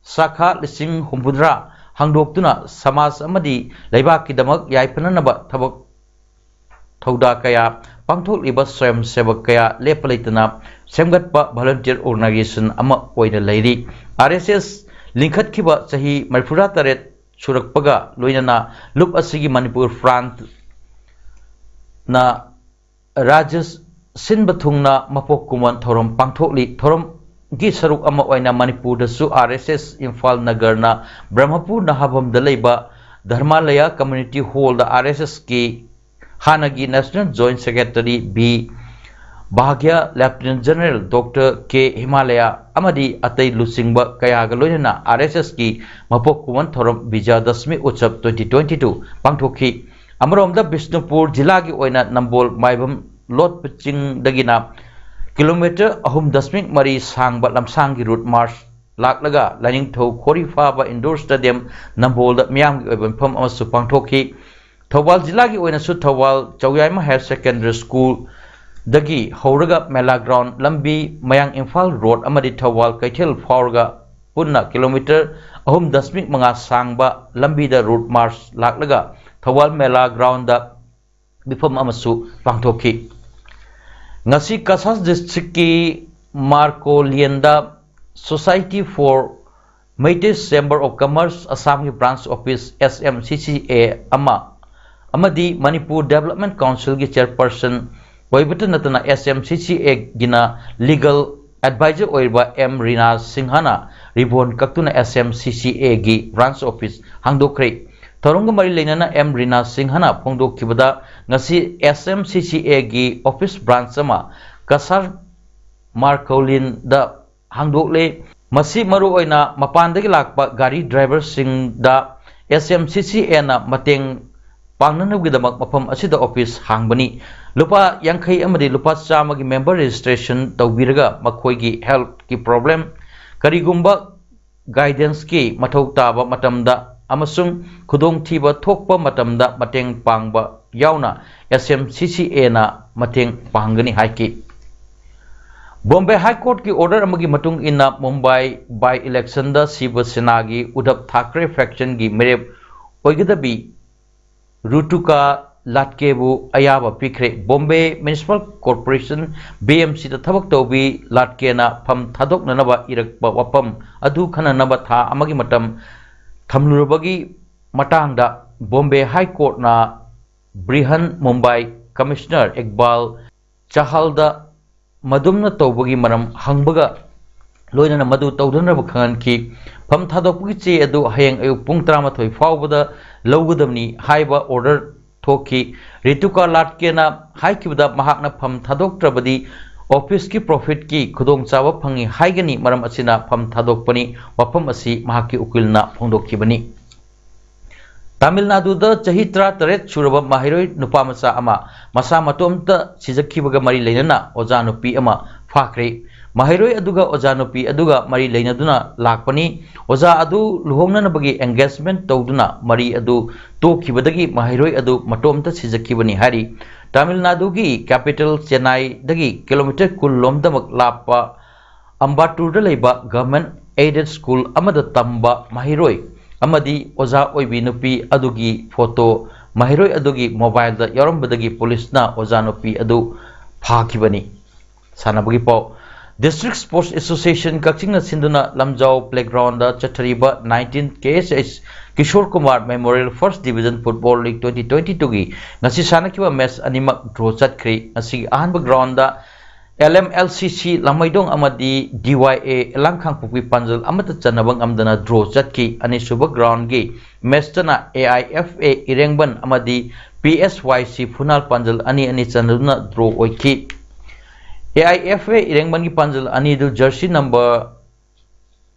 ꯁꯥꯈꯥ ꯂꯤꯁꯤꯡ ꯍꯨꯝꯐꯨꯇꯔꯥ ꯍꯥꯡꯗꯣꯛꯇꯨꯅ ꯁꯃꯥꯖ ꯑꯃꯗꯤ ꯂꯩꯕꯥꯛꯀꯤꯗꯃꯛ ꯌꯥꯏꯐꯅꯅꯕ ꯊꯕꯛ ꯊꯧꯗꯥ ꯀꯌꯥ ꯄꯥꯡꯊꯣꯛꯂꯤꯕ ꯁ꯭ꯋꯌꯝ ꯁꯦꯕꯛ ꯀꯌꯥ ꯂꯦꯞꯄ ꯂꯩꯇꯅ ꯁꯦꯝꯒꯠꯄ volunteer organization ꯑꯃ ꯑꯣꯏꯅ ꯂꯩꯔꯤ꯫ R S S ꯂꯤꯡꯈꯠꯈꯤꯕ ꯆꯍꯤ ꯃꯔꯤꯐꯨꯇꯔꯦꯠ ꯁꯨꯔꯛꯄꯒ ꯂꯣꯏꯅꯅ ꯂꯨꯞ ꯑꯁꯤꯒꯤ ꯃꯅꯤꯄꯨꯔ ꯄ꯭ꯔꯥꯟꯠꯅ ꯔꯥꯖ꯭ꯌ ꯁꯤꯟꯕ ꯊꯨꯡꯅ ꯃꯄꯣꯛ ꯀꯨꯝꯑꯣꯟ ꯊꯧꯔꯝ ꯄꯥꯡꯊꯣꯛꯂꯤ꯫ ꯊꯧꯔꯝꯒꯤ ꯁꯔꯨꯛ ꯑꯃ ꯑꯣꯏꯅ ꯃꯅꯤꯄꯨꯔꯗꯁꯨ R S S Imphal ꯅꯒꯔꯅ Brahmapur ꯅꯍꯥꯚꯝꯗ ꯂꯩꯕ ꯙꯔꯃꯥꯂꯌ Community Hallꯗ R S Sꯀꯤ ꯍꯥꯟꯅꯒꯤ National Joint Secretary B Bhagya, Lieutenant General doctor K Himalaya ꯑꯃꯗꯤ ꯑꯇꯩ ꯂꯨꯆꯤꯡꯕ ꯀꯌꯥꯒ ꯂꯣꯏꯅꯅ R S Sꯀꯤ ꯃꯄꯣꯛ ꯀꯨꯝꯑꯣꯟ ꯊꯧꯔꯝ ꯕꯤꯖꯌꯗꯁꯃꯤ ꯎꯠꯁꯕ twenty twenty two ꯄꯥꯡꯊꯣꯛꯈꯤ꯫ ꯑꯃꯔꯣꯝꯗ ꯕꯤꯁꯅꯨꯄꯨꯔ ꯖꯤꯂꯥꯒꯤ ꯑꯣꯏꯅ ꯅꯝꯕꯣꯜ ꯃꯥꯏꯕꯝ ꯂꯣꯠꯄ ꯆꯤꯡꯗꯒꯤꯅ ꯀꯤꯂꯣꯃꯤꯇꯔ ꯑꯍꯨꯝ ꯗꯁꯃꯤꯛ ꯃꯔꯤ ꯁꯥꯡꯕ ꯂꯝꯁꯥꯡꯒꯤ route march ꯂꯥꯛꯂꯒ ꯂꯥꯏꯅꯤꯡꯊꯧ ꯈꯣꯔꯤ ꯐꯥꯕ indoor stadium ꯅꯝꯕꯣꯜꯗ ꯃꯤꯌꯥꯝꯒꯤ ꯑꯣꯏꯕ ꯃꯤꯐꯝ ꯑꯃꯁꯨ ꯄꯥꯡꯊꯣꯛꯈꯤ꯫ ꯊꯧꯕꯥꯜ ꯖꯤꯂꯥꯒꯤ ꯑꯣꯏꯅꯁꯨ ꯊꯧꯕꯥꯜ ꯆꯧꯌꯥꯏꯃ Higher Secondary Schoolꯗꯒꯤ ꯍꯧꯔꯒ ꯃꯦꯂꯥ ground ꯂꯝꯕꯤ, ꯃꯌꯥꯡ ꯏꯝꯐꯥꯜ road ꯑꯃꯗꯤ ꯊꯧꯕꯥꯜ ꯀꯩꯊꯦꯜ ꯐꯥꯎꯔꯒ ꯄꯨꯟꯅ ꯀꯤꯂꯣꯃꯤꯇꯔ ꯑꯍꯨꯝ ꯗꯁꯃꯤꯛ ꯃꯉꯥ ꯁꯥꯡꯕ ꯂꯝꯕꯤꯗ route march ꯂꯥꯛꯂꯒ ꯊꯧꯕꯥꯜ ꯃꯦꯂꯥ groundꯗ ꯃꯤꯐꯝ ꯑꯃꯁꯨ ꯄꯥꯡꯊꯣꯛꯈꯤ꯫ ꯉꯁꯤ Cachar districtꯀꯤ ꯃꯥꯔꯀꯣꯂꯤꯌꯟꯗ Society for Meitei Chamber of Commerce Assamꯒꯤ branch office, S M C C A ꯑꯃ ꯑꯃꯗꯤ ꯃꯅꯤꯄꯨꯔ Development Councilꯒꯤ chairperson ꯑꯣꯏꯕꯇ ꯅꯠꯇꯅ S M C C Aꯒꯤꯅ legal advisor ꯑꯣꯏꯔꯤꯕ ꯑꯦꯝ ꯔꯤꯅꯥ ꯁꯤꯡꯍꯅ ribbon ꯀꯛꯇꯨꯅ S M C C Aꯒꯤ branch office ꯍꯥꯡꯗꯣꯛꯈ꯭ꯔꯦ꯫ ꯊꯧꯔꯝꯒ ꯃꯔꯤ ꯂꯩꯅꯅ ꯑꯦꯝ ꯔꯤꯅꯥ ꯁꯤꯡꯍꯅ ꯐꯣꯡꯗꯣꯛꯈꯤꯕꯗ, ꯉꯁꯤ S M C C Aꯒꯤ office branch ꯑꯃ ꯀꯁꯥꯔ ꯃꯥꯔꯀꯣꯂꯤꯟꯗ ꯍꯥꯡꯗꯣꯛꯂꯦ꯫ ꯃꯁꯤ ꯃꯔꯨꯑꯣꯏꯅ ꯃꯄꯥꯟꯗꯒꯤ ꯂꯥꯛꯄ ꯒꯥꯔꯤ ꯗ꯭ꯔꯥꯏꯚꯔꯁꯤꯡꯗ ꯑꯦꯁ ꯑꯦꯝ ꯁꯤ ꯁꯤ ꯑꯦꯅ ꯃꯇꯦꯡ ꯄꯥꯡꯅꯅꯕꯒꯤꯗꯃꯛ ꯃꯐꯝ ꯑꯁꯤꯗ ꯑꯣꯐꯤꯁ ꯍꯥꯡꯕꯅꯤ꯫ ꯂꯨꯄꯥ ꯌꯥꯡꯈꯩ ꯑꯃꯗꯤ ꯂꯨꯄꯥ ꯆꯥꯝꯃꯒꯤ ꯃꯦꯝꯕꯔ ꯔꯦꯖꯤꯁꯇ꯭ꯔꯦꯁꯟ ꯇꯧꯕꯤꯔꯒ ꯃꯈꯣꯏꯒꯤ ꯍꯦꯜꯊꯀꯤ ꯄ꯭ꯔꯣꯕ꯭ꯂꯦꯝ, ꯀꯔꯤꯒꯨꯝꯕ ꯒꯥꯏꯗꯦꯟꯁꯀꯤ ꯃꯊꯧ ꯇꯥꯕ ꯃꯇꯝꯗ ꯑꯃꯁꯨꯡ ꯈꯨꯗꯣꯡꯊꯤꯕ ꯊꯣꯛꯄ ꯃꯇꯝꯗ ꯃꯇꯦꯡ ꯄꯥꯡꯕ ꯌꯥꯎꯅ ꯑꯦꯁ ꯑꯦꯝ ꯁꯤ ꯁꯤ ꯑꯦꯅ ꯃꯇꯦꯡ ꯄꯥꯡꯒꯅꯤ ꯍꯥꯏꯈꯤ꯫ ꯕꯣꯝꯕꯦ ꯍꯥꯏ ꯀꯣꯔꯠꯀꯤ ꯑꯣꯔꯗꯔ ꯑꯃꯒꯤ ꯃꯇꯨꯡ ꯏꯟꯅ ꯃꯨꯝꯕꯥꯏ ꯕꯥꯏ ꯏꯂꯦꯛꯁꯟꯗ ꯁꯤꯕ ꯁꯦꯅꯥꯒꯤ ꯎꯗꯞ ꯊꯥꯀ꯭ꯔꯦ ꯐꯦꯛꯁꯟꯒꯤ ꯃꯤꯔꯦꯞ ꯑꯣꯏꯒꯗꯕꯤ ꯔꯨꯇꯨꯀꯥ ꯂꯥꯠꯀꯦꯕꯨ ꯑꯌꯥꯕ ꯄꯤꯈ꯭ꯔꯦ꯫ Bombay municipal corporation, B M ꯁꯤꯗ ꯊꯕꯛ ꯇꯧꯕꯤ ꯂꯥꯠꯀꯦꯅ ꯐꯝ ꯊꯥꯗꯣꯛꯅꯅꯕ ꯏꯔꯛꯄ ꯋꯥꯐꯝ ꯑꯗꯨ ꯈꯟꯅꯅꯕ ꯊꯥ ꯑꯃꯒꯤ ꯃꯇꯝ ꯊꯝꯂꯨꯔꯕꯒꯤ ꯃꯇꯥꯡꯗ ꯕꯣꯝꯕꯦ ꯍꯥꯏ ꯀꯣꯔꯠꯅ ꯕ꯭ꯔꯤꯍꯟ ꯃꯨꯝꯕꯥꯏ ꯀꯃꯤꯁꯅꯔ ꯏꯛꯕꯥꯜ ꯆꯍꯜꯗ ꯃꯗꯨꯝꯅ ꯇꯧꯕꯒꯤ ꯃꯔꯝ ꯍꯪꯕꯒ ꯂꯣꯏꯅꯅ ꯃꯗꯨ ꯇꯧꯗꯅꯕ ꯈꯪꯍꯟꯈꯤ꯫ ꯐꯝ ꯊꯥꯗꯣꯛꯄꯒꯤ ꯆꯦ ꯑꯗꯨ ꯍꯌꯦꯡ ꯑꯌꯨꯛ ꯄꯨꯡ ꯇꯔꯥꯃꯥꯊꯣꯏ ꯐꯥꯎꯕꯗ ꯂꯧꯒꯗꯕꯅꯤ ꯍꯥꯏꯕ ꯑꯣꯔꯗꯔ ꯊꯣꯛꯈꯤ꯫ ꯔꯤꯇꯨꯀꯥ ꯂꯥꯠꯀꯦꯅ ꯍꯥꯏꯈꯤꯕꯗ ꯃꯍꯥꯛꯅ ꯐꯝ ꯊꯥꯗꯣꯛꯇ꯭ꯔꯕꯗꯤ ꯑꯣꯐꯤꯁꯀꯤ ꯄ꯭ꯔꯣꯐꯤꯠꯀꯤ ꯈꯨꯗꯣꯡꯆꯥꯕ ꯐꯪꯏ ꯍꯥꯏꯒꯅꯤ, ꯃꯔꯝ ꯑꯁꯤꯅ ꯐꯝ ꯊꯥꯗꯣꯛꯄꯅꯤ꯫ ꯋꯥꯐꯝ ꯑꯁꯤ ꯃꯍꯥꯛꯀꯤ ꯎꯀꯤꯜꯅ ꯐꯣꯡꯗꯣꯛꯈꯤꯕꯅꯤ꯫ ꯇꯥꯃꯤꯜ ꯅꯥꯗꯨꯗ ꯆꯍꯤ ꯇꯔꯥꯇꯔꯦꯠ ꯁꯨꯔꯕ ꯃꯍꯩꯔꯣꯏ ꯅꯨꯄꯥ ꯃꯆꯥ ꯑꯃ ꯃꯁꯥ ꯃꯇꯣꯝꯇ ꯁꯤꯖꯈꯤꯕꯒ ꯃꯔꯤ ꯂꯩꯅꯅ ꯑꯣꯖꯥ ꯅꯨꯄꯤ ꯑꯃ ꯐꯥꯈ꯭ꯔꯦ꯫ ꯃꯍꯩꯔꯣꯏ ꯑꯗꯨꯒ ꯑꯣꯖꯥ ꯅꯨꯄꯤ ꯑꯗꯨꯒ ꯃꯔꯤ ꯂꯩꯅꯗꯨꯅ ꯂꯥꯛꯄꯅꯤ꯫ ꯑꯣꯖꯥ ꯑꯗꯨ ꯂꯨꯍꯣꯡꯅꯅꯕꯒꯤ ꯑꯦꯡꯒꯦꯖꯃꯦꯟ ꯇꯧꯗꯨꯅ ꯃꯔꯤ ꯑꯗꯨ ꯇꯣꯛꯈꯤꯕꯗꯒꯤ ꯃꯍꯩꯔꯣꯏ ꯑꯗꯨ ꯃꯇꯣꯝꯇ ꯁꯤꯖꯈꯤꯕꯅꯤ ꯍꯥꯏꯔꯤ꯫ ꯇꯥꯃꯤꯜ ꯅꯥꯗꯨꯒꯤ ꯀꯦꯄꯤꯇꯦꯜ ꯆꯦꯟꯅꯥꯏꯗꯒꯤ ꯀꯤꯂꯣꯃꯤꯇꯔ ꯀꯨꯟ ꯂꯣꯝꯗꯃꯛ ꯂꯥꯞꯄ ꯑꯝꯕꯥꯇꯨꯔꯗ ꯂꯩꯕ ꯒꯚꯔꯟꯃꯦꯟꯠ ꯑꯦꯗꯦꯗ ꯁ꯭ꯀꯨꯜ ꯑꯃꯗ ꯇꯝꯕ ꯃꯍꯩꯔꯣꯏ ꯑꯃꯗꯤ ꯑꯣꯖꯥ ꯑꯣꯏꯕꯤ ꯅꯨꯄꯤ ꯑꯗꯨꯒꯤ ꯐꯣꯇꯣ ꯃꯍꯩꯔꯣꯏ ꯑꯗꯨꯒꯤ ꯃꯣꯕꯥꯏꯜꯗ ꯌꯥꯎꯔꯝꯕꯗꯒꯤ ꯄꯨꯂꯤꯁꯅ ꯑꯣꯖꯥ ꯅꯨꯄꯤ ꯑꯗꯨ ꯐꯥꯈꯤꯕꯅꯤ꯫ ꯁꯥꯟꯅꯕꯒꯤ ꯄꯥꯎ꯫ ꯗꯤꯁꯇ꯭ꯔꯤꯛ ꯁ꯭ꯄꯣꯔꯠꯁ ꯑꯦꯁꯣꯁꯤꯌꯦꯁꯟ ꯀꯛꯆꯤꯡꯅ ꯁꯤꯟꯗꯨꯅ ꯂꯝꯖꯥꯎ ꯄ꯭ꯂꯦꯒ꯭ꯔꯥꯎꯟꯗ ꯆꯠꯊꯔꯤꯕ nineteen K S S Kishore Kumar memorial first division football league twenty twenty ꯇꯨꯒꯤ ꯉꯁꯤ ꯁꯥꯟꯅꯈꯤꯕ ꯃꯦꯆ ꯑꯅꯤꯃꯛ ꯗ꯭ꯔꯣ ꯆꯠꯈ꯭ꯔꯦ꯫ ꯉꯁꯤꯒꯤ ꯑꯍꯥꯟꯕ ground L M L C ꯁꯤ ꯂꯥꯃꯩꯗꯣꯡ ꯑꯃꯗꯤ ꯗꯤ ꯋꯥꯏ ꯑꯦ ꯂꯥꯡꯈꯥꯡꯄꯣꯛꯄꯤ ꯄꯥꯟꯖꯜ ꯑꯃꯠꯇ ꯆꯟꯅꯕ ꯉꯝꯗꯅ ꯗ꯭ꯔꯣ ꯆꯠꯈꯤ꯫ ꯑꯅꯤꯁꯨꯕ ꯒ꯭ꯔꯥꯎꯟꯒꯤ ꯃꯦꯆꯇꯅ ꯑꯦ ꯑꯥꯏ ꯑꯦꯐ ꯑꯦ ꯏꯔꯦꯡꯕꯟ ꯑꯃꯗꯤ ꯄꯤ ꯑꯦꯁ ꯋꯥꯏ ꯁꯤ ꯐꯨꯅꯥꯜ ꯄꯥꯟꯖꯜ ꯑꯅꯤ ꯑꯅꯤ ꯆꯟꯅꯗꯨꯅ ꯗ꯭ꯔꯣ ꯑꯣꯏꯈꯤ꯫ ꯑꯦ ꯑꯥꯏ ꯑꯦꯐ ꯑꯦ ꯏꯔꯦꯡꯕꯟꯒꯤ ꯄꯥꯟꯖꯜ ꯑꯅꯤꯗꯨ ꯖꯔꯁꯤ ꯅꯝꯕꯔ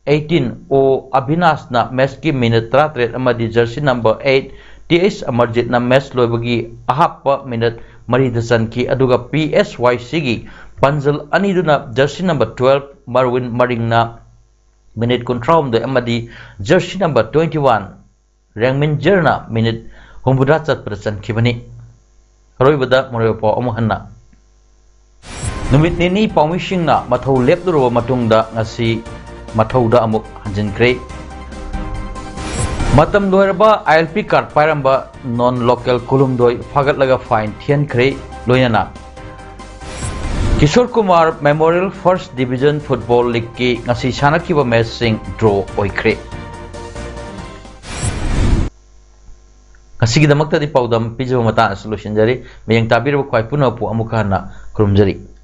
eighteen, O ꯑꯕꯤꯅꯥꯁꯅ ꯃꯦꯆꯀꯤ ꯃꯤꯅꯤꯠ ꯇꯔꯥꯇꯔꯦꯠ ꯑꯃꯗꯤ jersey number eight, T H ꯑꯃꯔꯖꯤꯠꯅ ꯃꯦꯆ ꯂꯣꯏꯕꯒꯤ ꯑꯍꯥꯞꯄ ꯃꯤꯅꯤꯠ ꯃꯔꯤꯗ ꯆꯟꯈꯤ꯫ ꯑꯗꯨꯒ ꯄꯤ ꯑꯦꯁ ꯋꯥꯏ ꯁꯤꯒꯤ ꯄꯥꯟꯖꯜ ꯑꯅꯤꯗꯨꯅ ꯖꯔꯁꯤ ꯅꯝꯕꯔ twelve, ꯃꯔꯋꯤꯟ ꯃꯔꯤꯡꯅ ꯃꯤꯅꯤꯠ ꯀꯨꯟꯊ꯭ꯔꯥꯍꯨꯝꯗꯣꯏ ꯑꯃꯗꯤ jersey number twenty one, Rengmin ꯖꯤꯔꯅ ꯃꯤꯅꯤꯠ ꯍꯨꯝꯐꯨꯇꯔꯥ ꯆꯠꯄꯗ ꯆꯟꯈꯤꯕꯅꯤ꯫ ꯑꯔꯣꯏꯕꯗ ꯃꯔꯨꯑꯣꯏꯕ ꯄꯥꯎ ꯑꯃꯨꯛ ꯍꯟꯅ꯫ ꯅꯨꯃꯤꯠ ꯅꯤꯅꯤ ꯄꯥꯎꯃꯤꯁꯤꯡꯅ ꯃꯊꯧ ꯂꯦꯞꯂꯨꯔꯕ ꯃꯇꯨꯡꯗ ꯉꯁꯤ ꯃꯊꯧꯗ ꯑꯃꯨꯛ ꯍꯟꯖꯤꯟꯈ꯭ꯔꯦ꯫ ꯃꯇꯝ ꯂꯣꯏꯔꯕ ILP card ꯄꯥꯏꯔꯝꯕ non local ꯀꯨꯟꯍꯨꯝꯗꯣꯏ ꯐꯥꯒꯠꯂꯒ fine ꯊꯤꯍꯟꯈ꯭ꯔꯦ꯫ ꯂꯣꯏꯅꯅ Kishore Kumar Memorial First Division Football Leagueꯀꯤ ꯉꯁꯤ ꯁꯥꯟꯅꯈꯤꯕ ꯃꯦꯆꯁꯤꯡ ꯗ꯭ꯔꯣ ꯑꯣꯏꯈ꯭ꯔꯦ꯫ ꯉꯁꯤꯒꯤꯗꯃꯛꯇꯗꯤ ꯄꯥꯎꯗꯝ ꯄꯤꯖꯕ ꯃꯇꯥꯡ ꯑꯁꯤꯗ ꯂꯣꯏꯁꯤꯟꯖꯔꯤ꯫ ꯃꯌꯦꯡ ꯇꯥꯕꯤꯔꯕ ꯈ꯭ꯋꯥꯏ ꯄꯨꯝꯅꯃꯛꯄꯨ ꯑꯃꯨꯛꯀ ꯍꯟꯅ ꯈꯨꯔꯨꯝꯖꯔꯤ꯫